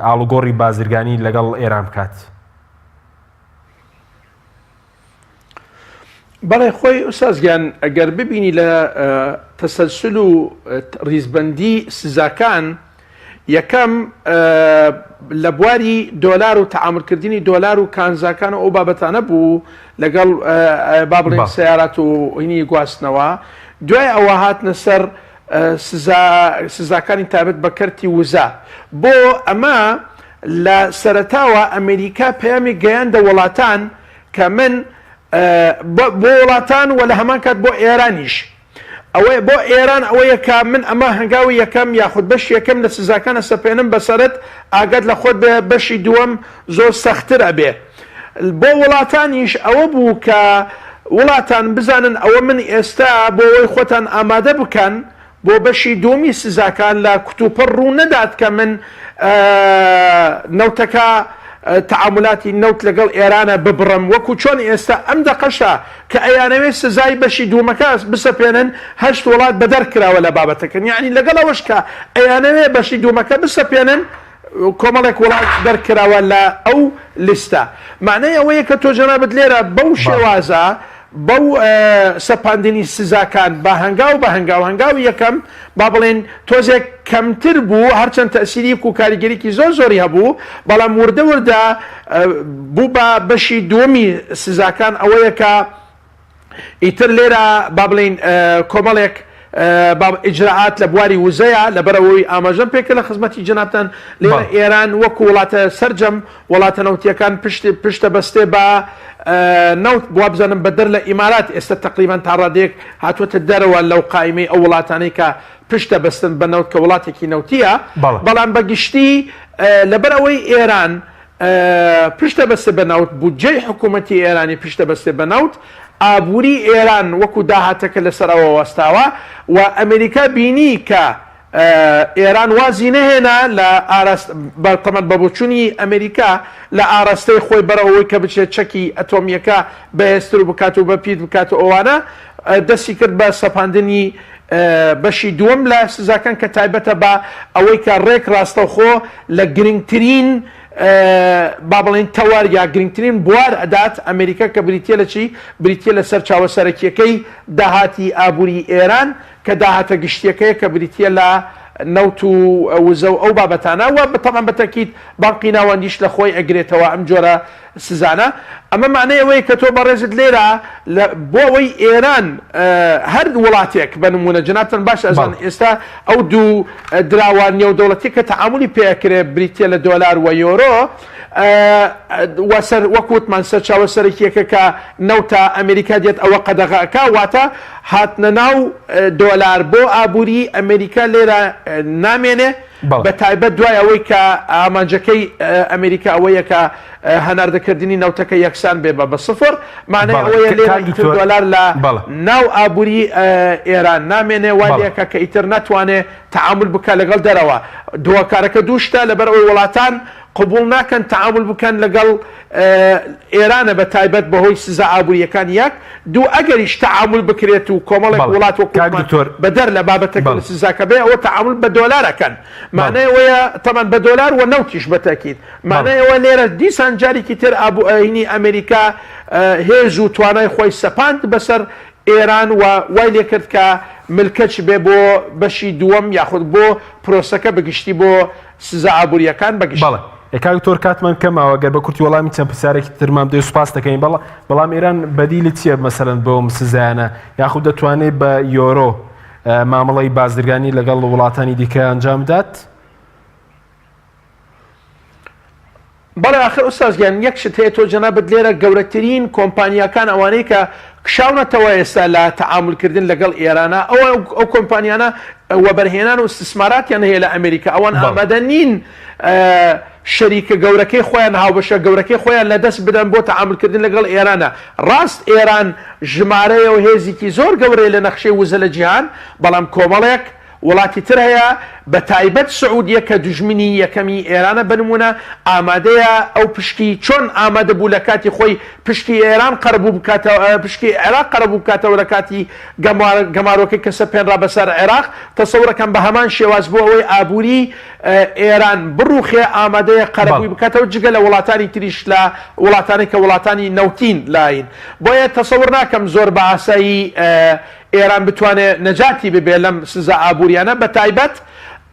ئاڵوگۆڕی بازرگانی لەگەڵ ئێران بکات. بەڵێ خۆی ئوستاز گیان ئەگەر ببینی لە تەسەلسول و ڕیزبەندی سزاکان یەکەم لە بواری دۆلار و تەعامولکردنی دۆلار و کانزاکان و ئەو بابەتانە بوو لەگەڵ با بڵێن سەیارات و هینی گواستنەوە دوای ئەوە هاتنە سەر سزا سزاکانی تایبەت بە کەرتی وزە بۆ ئەمە لە سەرەتاوە ئەمریکا پەیامی گەیاندە وڵاتان کە من بۆ وڵاتان و لە هەمان کات بۆ ئێرانیش ئەوەیە بۆ ئێران ئەوەیە کە من ئەمە هەنگاوی یەکەم یاخود بەشی یەکەم لە سزاکان ئەسەپێنم بەسەرت ئاگات لە خۆت بێ بەشی دووەم زۆر سەختتر ئەبێ بۆ وڵاتانیش ئەوە بوو کە وڵاتان بزانن ئەوە من ئێستا بۆ ئەوەی خۆتان ئامادە بکەن بۆ بەشی دووەمی سزاکان لە کوتوپڕ ڕوو نەدات کە من نەوتەکە تەعامولاتی نەوت لەگەڵ ئێرانە ببڕم وەکو چۆن ئێستا ئەم دەقەشە کە ئەیانەوێت سزای بەشی دوومەکە بسەپێنن هەشت وڵات بەدەر کراوە لە بابەتەکەن یەعنی لەگەڵ ئەوەش کە ئەیانەوێت بەشی دوومەکە بسەپێنن کۆمەڵێک وڵات دەرکراوە لە ئەو لیستە مەعنای ئەوەیە کە تۆ جەنابت لێرە بەو شێوازە. بەو سەپاندنی سزاکان بە هەنگاو بە هەنگاو، هەنگاوی یەکەم با بڵێین تۆزێک کەمتر بوو، هەرچەند تەئسیریک و کاریگەریکی زۆر زۆری هەبوو، بەڵام وردە وردە بوو بە بەشی دووەمی سزاکان ئەوەیە کە ئیتر لێرە با بڵێین کۆمەڵێک ئیجرائات لە بواری وزەیە، لەبەرئەوەی ئاماژەم پێکرد لە خزمەتی جەنابتان لێرە ئێران وەکو وڵاتە سەرجەم وڵاتە نەوتیەکان پشت پشتە بەستێ بە نەوت وابزانم بەدەر لە ئیمارات ئێستا تەقریبەن تا ڕادەیەک هاتووەتە دەرەوە لەو قایمەی ئەو وڵاتانەی کە پشتە بەستن بە نەوت کە وڵاتێکی نەوتیە بەڵام بە گشتی لەبەر ئەوەی ئێران پشتە بەستێ بە نەوت بودجەی حکوومەتی ئێرانی پشتە بەستێ بە نەوت ئابووری ئێران وەکو داهاتەکە لەسەر ئەوە وەستاوە و ئەمریکا بینی کە ئێران وازی نەهێنا لە ئاراست بە تەمەن بە بۆچوونی ئەمریکا لە ئاراستەی خۆی بەرەو ئەوەی کە بچێت چەکی ئەتۆمییەکە بەهێزتر بکات و بەپیت بکات و ئەوانە دەستی کرد بە سەپاندنی بەشی دووەم لە سزاکان کە تایبەتە بە ئەوەی کە ڕێک ڕاستەوخۆ لە گرنگترین با بڵێین تەوەر یا گرنگترین بوار ئەدات ئەمریکا کە بریتیە لە چی؟ بریتیە لە سەرچاوە سەرەکیەکەی داهاتی ئابووری ئێران کە داهاتە گشتیەکەیە کە بریتیە لە نەوت و وزە و ئەو بابەتانە و تەبعەن بە تەکید بانقی ناوەندیش لە خۆی ئەگرێتەوە ئەم جۆرە سزانە ئەمە مانای ئەوەیە کە تۆ بەڕێزت لێرە لە بۆ ئەوەی ئێران هەر وڵاتێک بە نمونە جەنابتان باش ئەزان ئێستا ئەو دوو دراوە نێودەوڵەتی کە تەعامولی پێ ئەکرێ بریتیە لە دۆلار و یۆرۆ و سەر وەک وتمان سەرچاوە سەرەکیەکە کە نەوتە ئەمریکا دێت ئەوە قەدەغە ئەکا واتە هاتنە ناو دۆلار بۆ ئابووری ئەمریکا لێرە نامێنێ بە تایبەت دوای ئەوەی کە ئامانجەکەی ئەمریکا ئەوەیە کە هەناردەکردنی نەوتەکە یەکسان بێ بە بە سفر مانای ئەوەیە لێرە ئیتر دۆلار لە ناو ئابووری ئێران نامێنێ وا لێکە کە ئیتر ناتوانێ تەعامول بکا لەگەڵ دەرەوە هۆکارەکە دوو شتە لەبەر ئەوەی وڵاتان قبوڵ ناکەن تەعامول بکەن لەگەڵ ئێرانە بە تایبەت بەهۆی سزا ئابوورییەکان یەک، دوو ئەگەریش تەعامول بکرێت و کۆمەڵێک وڵات وەکو عومان بەدەر لە بابەتەکە لە سزاکە بێ ئەوە تەعامول بە دۆلار ئەکەن مانای ئەوەیە تەبعەن بە دۆلار و نەوتیش بە تەئکید مانای ئەوە لێرە دیسان جارێکی تر ئابووری ئەمریکا هێز و توانای خۆی سەپاند بەسەر ئێران و وای لێکرد کە ملکەچ بێ بۆ بەشی دووەم یاخود بۆ پرۆسەکە بەگشتی بۆ سزا ئابوورییەکان بە گشتی. بەڵێ کاک دکتۆر کاتمان کەم ماوە گەر بە کورتی وەڵامی چەند پرسیارێکی ترمان بدەی سوپاس دەکەین بەڵ بەڵام ئێران بەدیلی چییە مەسەلەن بۆم سزایانە یاخود دەتوانێت بە یۆرۆ مامەڵەی بازرگانی لەگەڵ وڵاتانی دیکە ئەنجام بدات؟ بەڵێ ئاخر ئوستاز گیان یەک شت هەیە تۆ جەنابت لێرە گەورەترین کۆمپانیاکان ئەوانەی کە کشاونەتەوە ئێستا لە تەعامول کردن لەگەڵ ئێرانە ئەو ئەو کۆمپانیانە وەبەرهێنان و ئیستیسماراتیان هەیە لە ئەمریکا ئەوان ئامادە نین شەریکە گەورەکەی خۆیان هاوبەشە گەورەکەی خۆیان لە دەست بدەن بۆ تەعامول کردن لەگەڵ ئێرانە ڕاست ئێران ژمارەیە و هێزیکی زۆر گەورەیە لە نەخشەی وزە لە جیهان بەڵام کۆمەڵێک وڵاتی تر هەیە بە تایبەت سعودیە کە دوژمنی یەکەمی ئێرانە بە نمونە ئامادەیە ئەو پشکی چۆن ئامادە بوو لە کاتی خۆی پشکی ئێران قەرەبوو بکاتەوە پشکی عێراق قەرەبوو بکاتەوە لە کاتی گەمارۆکەی کە سەپێنرا بەسەر عێراق تەسەورەکەم بە هەمان شێواز بۆ ئەوەی ئابووری ئێران بڕوخێ ئامادەیە قەرەبووی بکاتەوە جگە لە وڵاتانی تریش لە وڵاتانی کە وڵاتانی نەوتین لاین بۆیە تەسەور ناکەم زۆر بە ئاسایی ئێران بتوانێ نەجاتی ببێ لەم سزا ئابووریانە بە تایبەت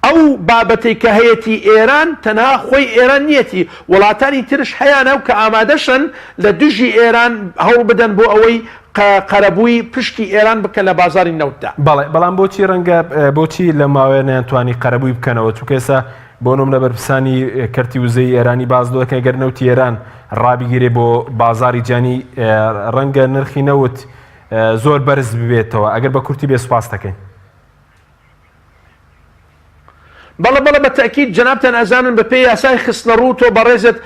ئەو بابەتەی کە هەیەتی ئێران تەنها خۆی ئێران نیەتی وڵاتانی ترش هەیانە و کە ئامادەشن لە دژی ئێران هەوڵ بدەن بۆ ئەوەی قەرەبووی پشکی ئێران بکەن لە بازاری نەوتدا. بەڵێ بەڵام بۆچی ڕەنگە بۆچی لەم ماوەیە نەیانتوانی قەرەبووی بکەنەوە چونکە ئێستا بۆ نمونە بەرپرسانی کەرتی وزەی ئێرانی باس لەوە دەکەن گەر نەوتی ئێران ڕابگیرێ بۆ بازاری جیهانی ڕەنگە نرخی نەوت زۆر بەرز ببێتەوە ئەگەر بە کورتی بێ سوپاس دەکەین. بەڵێ بەڵێ بە تەئکید جەنابتان ئەزانن بە پێی یاسای خستنە ڕوو تۆ بەڕێزت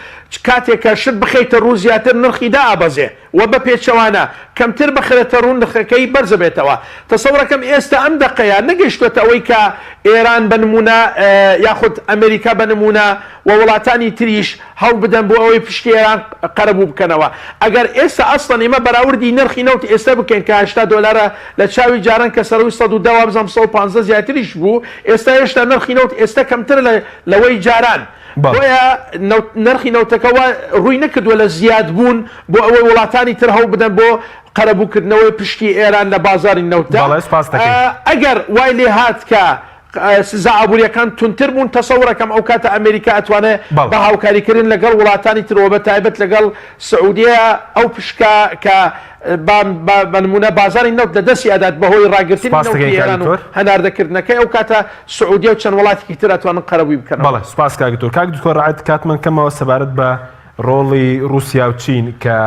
کاتێک کە شت بخەیتە ڕوو زیاتر نرخی دائەبەزێ وە بە پێچەوانە کەمتر بخرێتە ڕوو نرخەکەی بەرزەبێتەوە تەسەورەکەم ئێستا ئەم دەقەیە نەگەیشتۆتە ئەوەی کە ئێران بە نمونە یاخود ئەمریکا بە نمونە و وڵاتانی تریش هەوڵ بدەن بۆ ئەوەی پشکی ئێران قەرەبوو بکەنەوە. ئەگەر ئێستا ئەسڵەن ئێمە بەراوردی نرخی نەوت ئێستا بکەین کە 80 دۆلارە لە چاوی جاران کە سەرووی 110 وابزانم 115 زیاتریش بوو ئێستا هێشتا نرخی نەوت ئێستا کەمترە لە لەوەی جاران بۆیە نرخی نەوتەکە وا ڕووی نەکردووە لە زیادبوون بۆ ئەوەی وڵاتانی تر هەوڵ بدەن بۆ. قەرەبووکردنەوەی پشکی ئێران لە بازاڕی نەوتدا. بەڵێ سوپاست دەکەین. ئەگەر وای لێ هات کە سزا ئابوورییەکان توندتر بوون، تەسەور ئەکەم ئەو کاتە ئەمێریکا ئەتوانێ بەڵێ. بە هاوکاریکردن لەگەڵ وڵاتانی تر و بە تایبەت لەگەڵ سعودیە ئەو پشکە کە بە بە نموونە بازاڕی نەوت لە دەستی ئەدات بە هۆی ڕاگرتنی سوپاست نەوتی دەکەین کاک ئێران و دکتۆر. هەناردەکردنەکەی ئەو کاتە سعودیە و چەند وڵاتێکی تر ئەتوانن قەرەبووی بکەنەوە. بەڵێ سوپاس کاک دکتۆر. کاک دکتۆر ڕەعد کاتمان کەمەوە سەبارەت بە ڕۆڵی ڕووسیا و چین کە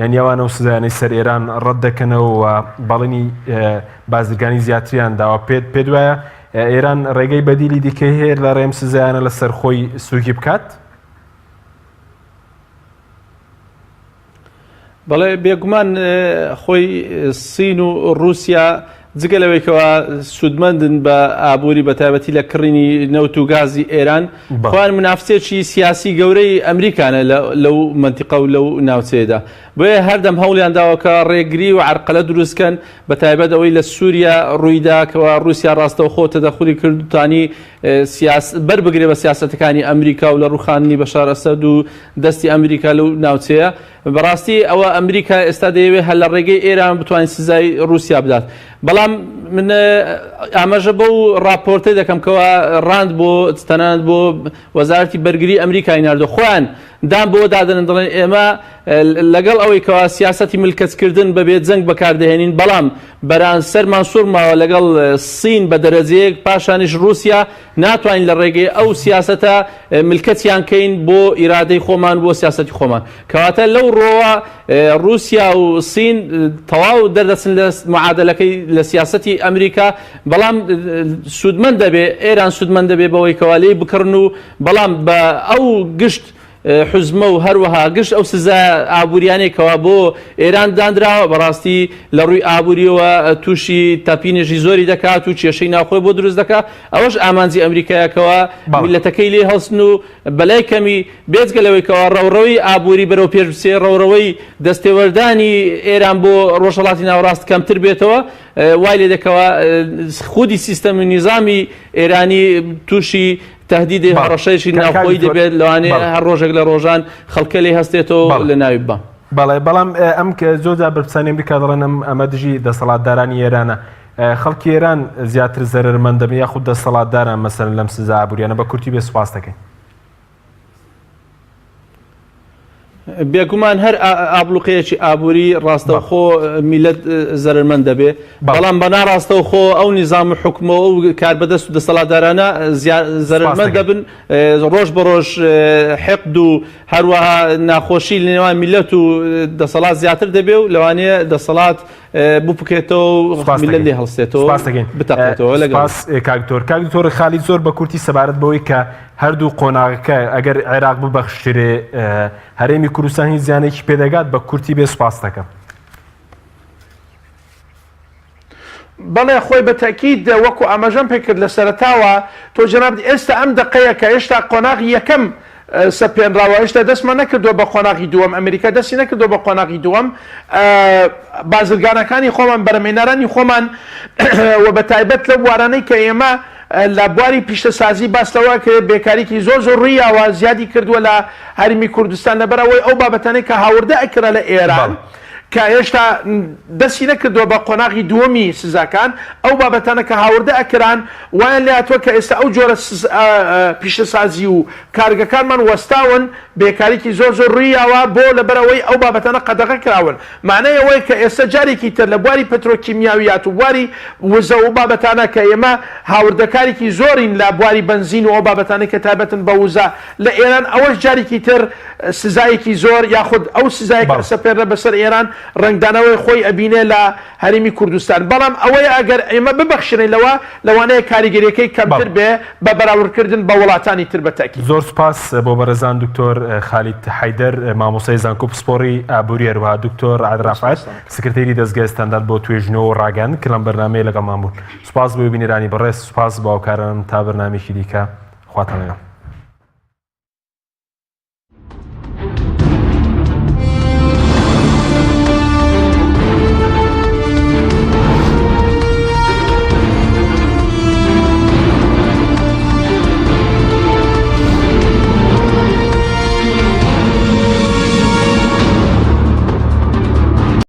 یانی ئەوان ئەو سزایانەی سەر ئێران ڕەت دەکەنەوە و بەڵێنی بازرگانی زیاتریان داوە پێت پێت وایە ئێران ڕێگەی بەدیلی دیکەی هەیە لە ڕێم سزایانە لەسەر خۆی سووکی بکات؟ بەڵێ بێگومان خۆی سین و رووسیا جگە لەوەی کەوا سوودمەندن بە ئابووری بە تایبەتی لە کڕینی نەوت و گازی ئێران خۆیان منافسێکی سیاسی گەورەی ئەمریکانە لەو مەنتیقە و لەو ناوچەیەدا بۆیە هەردەم هەوڵیان داوە کە ڕێگری و عەرقەلە دروستکەن بە تایبەت ئەوەی لە سووریا ڕوویدا کەوا رووسیا ڕاستەوخۆ تەدەخولی کرد و توانی بەر بگرێ بە سیاسەتەکانی ئەمریکا و لە ڕووخاندنی بەشار ئەسەد و دەستی ئەمریکا لەو ناوچەیە بەڕاستی ئەوە ئەمریکا ئێستا دەیەوێت هەر لە ڕێگەی ئێران بتوانێت سزای رووسیا بدات بەڵام من ئاماژە بەو راپۆرتەی دەکەم کەوا ڕاند بۆ تەنانەت بۆ وەزارەتی بەرگری ئەمریکای ناردو خۆیان دان بۆ دادەنن دەڵێن ئێمە لەگەڵ ئەوەی کەوا سیاسەتی ملکەچکردن بەبێ جەنگ بەکاردەهێنین بەڵام بەران سەرمان سوڕماوە لەگەڵ سین بە دەرەجەیەک پاشانیش رووسیا ناتوانین لە ڕێگەی ئەو سیاسەتە ملکەچیان کەین بۆ ئیرادەی خۆمان بۆ سیاسەتی خۆمان. کەواتە لەو ڕۆوە ڕووسیا و سین تەواو دەردەچن لە معادەلەکەی لە سیاسەتی ئەمریکا، بەڵام سوودمەند دەبێ، ئێران سوودمەند دەبێ بەوەی کەوا لێی بکڕن و بەڵام بە ئەو گشت حوزمە و هەروەها گشت ئەو سزا ئابووریانەی کەوا بۆ ئێران دانراوە بەڕاستی لە ڕووی ئابووریەوە تووشی تەپینێکی زۆری دەکات و کێشەی ناوخۆی بۆ دروست دەکات ئەوەش ئامانجی ئەمریکایە کەوا میللەتەکەی لێ هەڵسن و بەلای کەمی بێجگە لەوەی کەوا ڕەوڕەوەی ئابووری بەرەو پێش بچێ ڕەوڕەوەی دەستێوەردانی ئێران بۆ ڕۆژهەڵاتی ناوەڕاست کەمتر بێتەوە وای لێ دەکەوە خودی سیستەم و نیزامی ئێرانی تووشی تهدیدی هەڕەشەیەکی ناوخۆیی دەبێت لەوانەیە هەر ڕۆژێک لە ڕۆژان خەڵکە لێ هەستێتەوە لە ناوی ببا. بەڵێ بەڵام ئەم زۆر جار بەرپرسانی ئەمریکا دەڵێن ئەم ئەمە دژی دەسەڵاتدارانی ئێرانە خەڵکی ئێران زیاتر زەرەرمەند دەبن یاخود دەسەڵاتداران مەسەلەن لەم سزا ئابووریانە بە کورتی بێ سوپاس دەکەین. بێگومان هەر ئابلوقەیەکی ئابووری ڕاستەوخۆ میلەت زەرمەند دەبێ بەڵام بە ناڕاستەوخۆ ئەو نیزام و حکومە و کاربەدەست و دەسەڵاتدارانە زەرمەند دەبن ڕۆژ بە ڕۆژ حقد و هەروەها ناخۆشی لە نێوان میلەت و دەسەڵات زیاتر دەبێ و لەوانەیە دەسەڵات بپکێتەوە و میللەت لێ هەڵسێتەوە بتەقێتەوە لەگەڵ. سپاس کاک دکتۆر. کاک دکتۆر خالید زۆر بە کورتی سەبارەت بەوەی کە هەردوو قۆناغەکە ئەگەر عێراق ببەخشرێ هەرێمی کوردستان هیچ زیانێکی پێدەگات بە کورتی بێ سپاس دەکەم. بەڵێ خۆی بە تەئکید وەکو ئاماژەم پێکرد لە سەرەتاوە تۆ جەنابت ئێستا ئەم دەقەیە کە هێشتا قۆناغی یەکەم سەپێنراوە هێشتا دەستمان نەکردووە بە قۆناغی دووەم ئەمریکا دەستی نەکردووە بە قۆناغی دووەم بازرگانەکانی خۆمان بەرەمهێنەرانی خۆمان و بە تایبەت لەو بوارانەی کە ئێمە لە بواری پیشەسازی باس لەوە کرێت بێکاریکی زۆر زۆر ڕوویاوە زیادی کردووە لە هەرمی کوردستان لەبەر ئەوەی ئەو بابەتانەی کە هاوردە ئەکرا لە ئێران کە هێشتا دەستی نەکردووە بە قۆناغی دووەمی سزاکان، ئەو بابەتانە کە هاوردە ئەکران وایان لێهاتووە کە ئێستا ئەو جۆرە پیشەسازی و کارگەکانمان وەستاون، بێکاریی زۆر زۆر ڕوویاوە بۆ لەبەرئەوەی ئەو بابەتانە قەدەغە کراون. مانای ئەوەیە کە ئێستا جارێکی تر لە بواری پترۆکیمیاویات و بواری وزە و بابەتانە کە ئێمە هاوردەکارێکی زۆرین لە بواری بەنزین و ئەو بابەتانەی کە تایبەتن بە وزە لە ئێران ئەوەش جارێکی تر سزایەکی زۆر یاخود ئەو سزایە کە ئەسەپێنرا بەسەر ئێران ڕەنگدانەوەی خۆی ئەبینێ لە هەرێمی کوردستان بەڵام ئەوەیە ئەگەر ئێمە ببەخشرێین لەوە لەوانەیە کاریگەریەکەی کەمتر بێ بە بەراوردکردن بە وڵاتانی تر بە تەئکید. زۆر سوپاس بۆ بەڕێزان دکتۆر خالید حەیدەر مامۆستای زانکۆ پسپۆڕی ئابووری هەروەها دکتۆر رەعد ڕەفعەت سکرتێری دەزگای ستاندارد بۆ توێژینەوە و ڕاگەیاندن کە لەم بەرنامەیە لەگەڵمان بوون سوپاس بۆ بینەرانی بەڕێز سوپاس بۆ هاوکارانم تا بەرنامەیەکی دیکە خواتان لەگەڵ.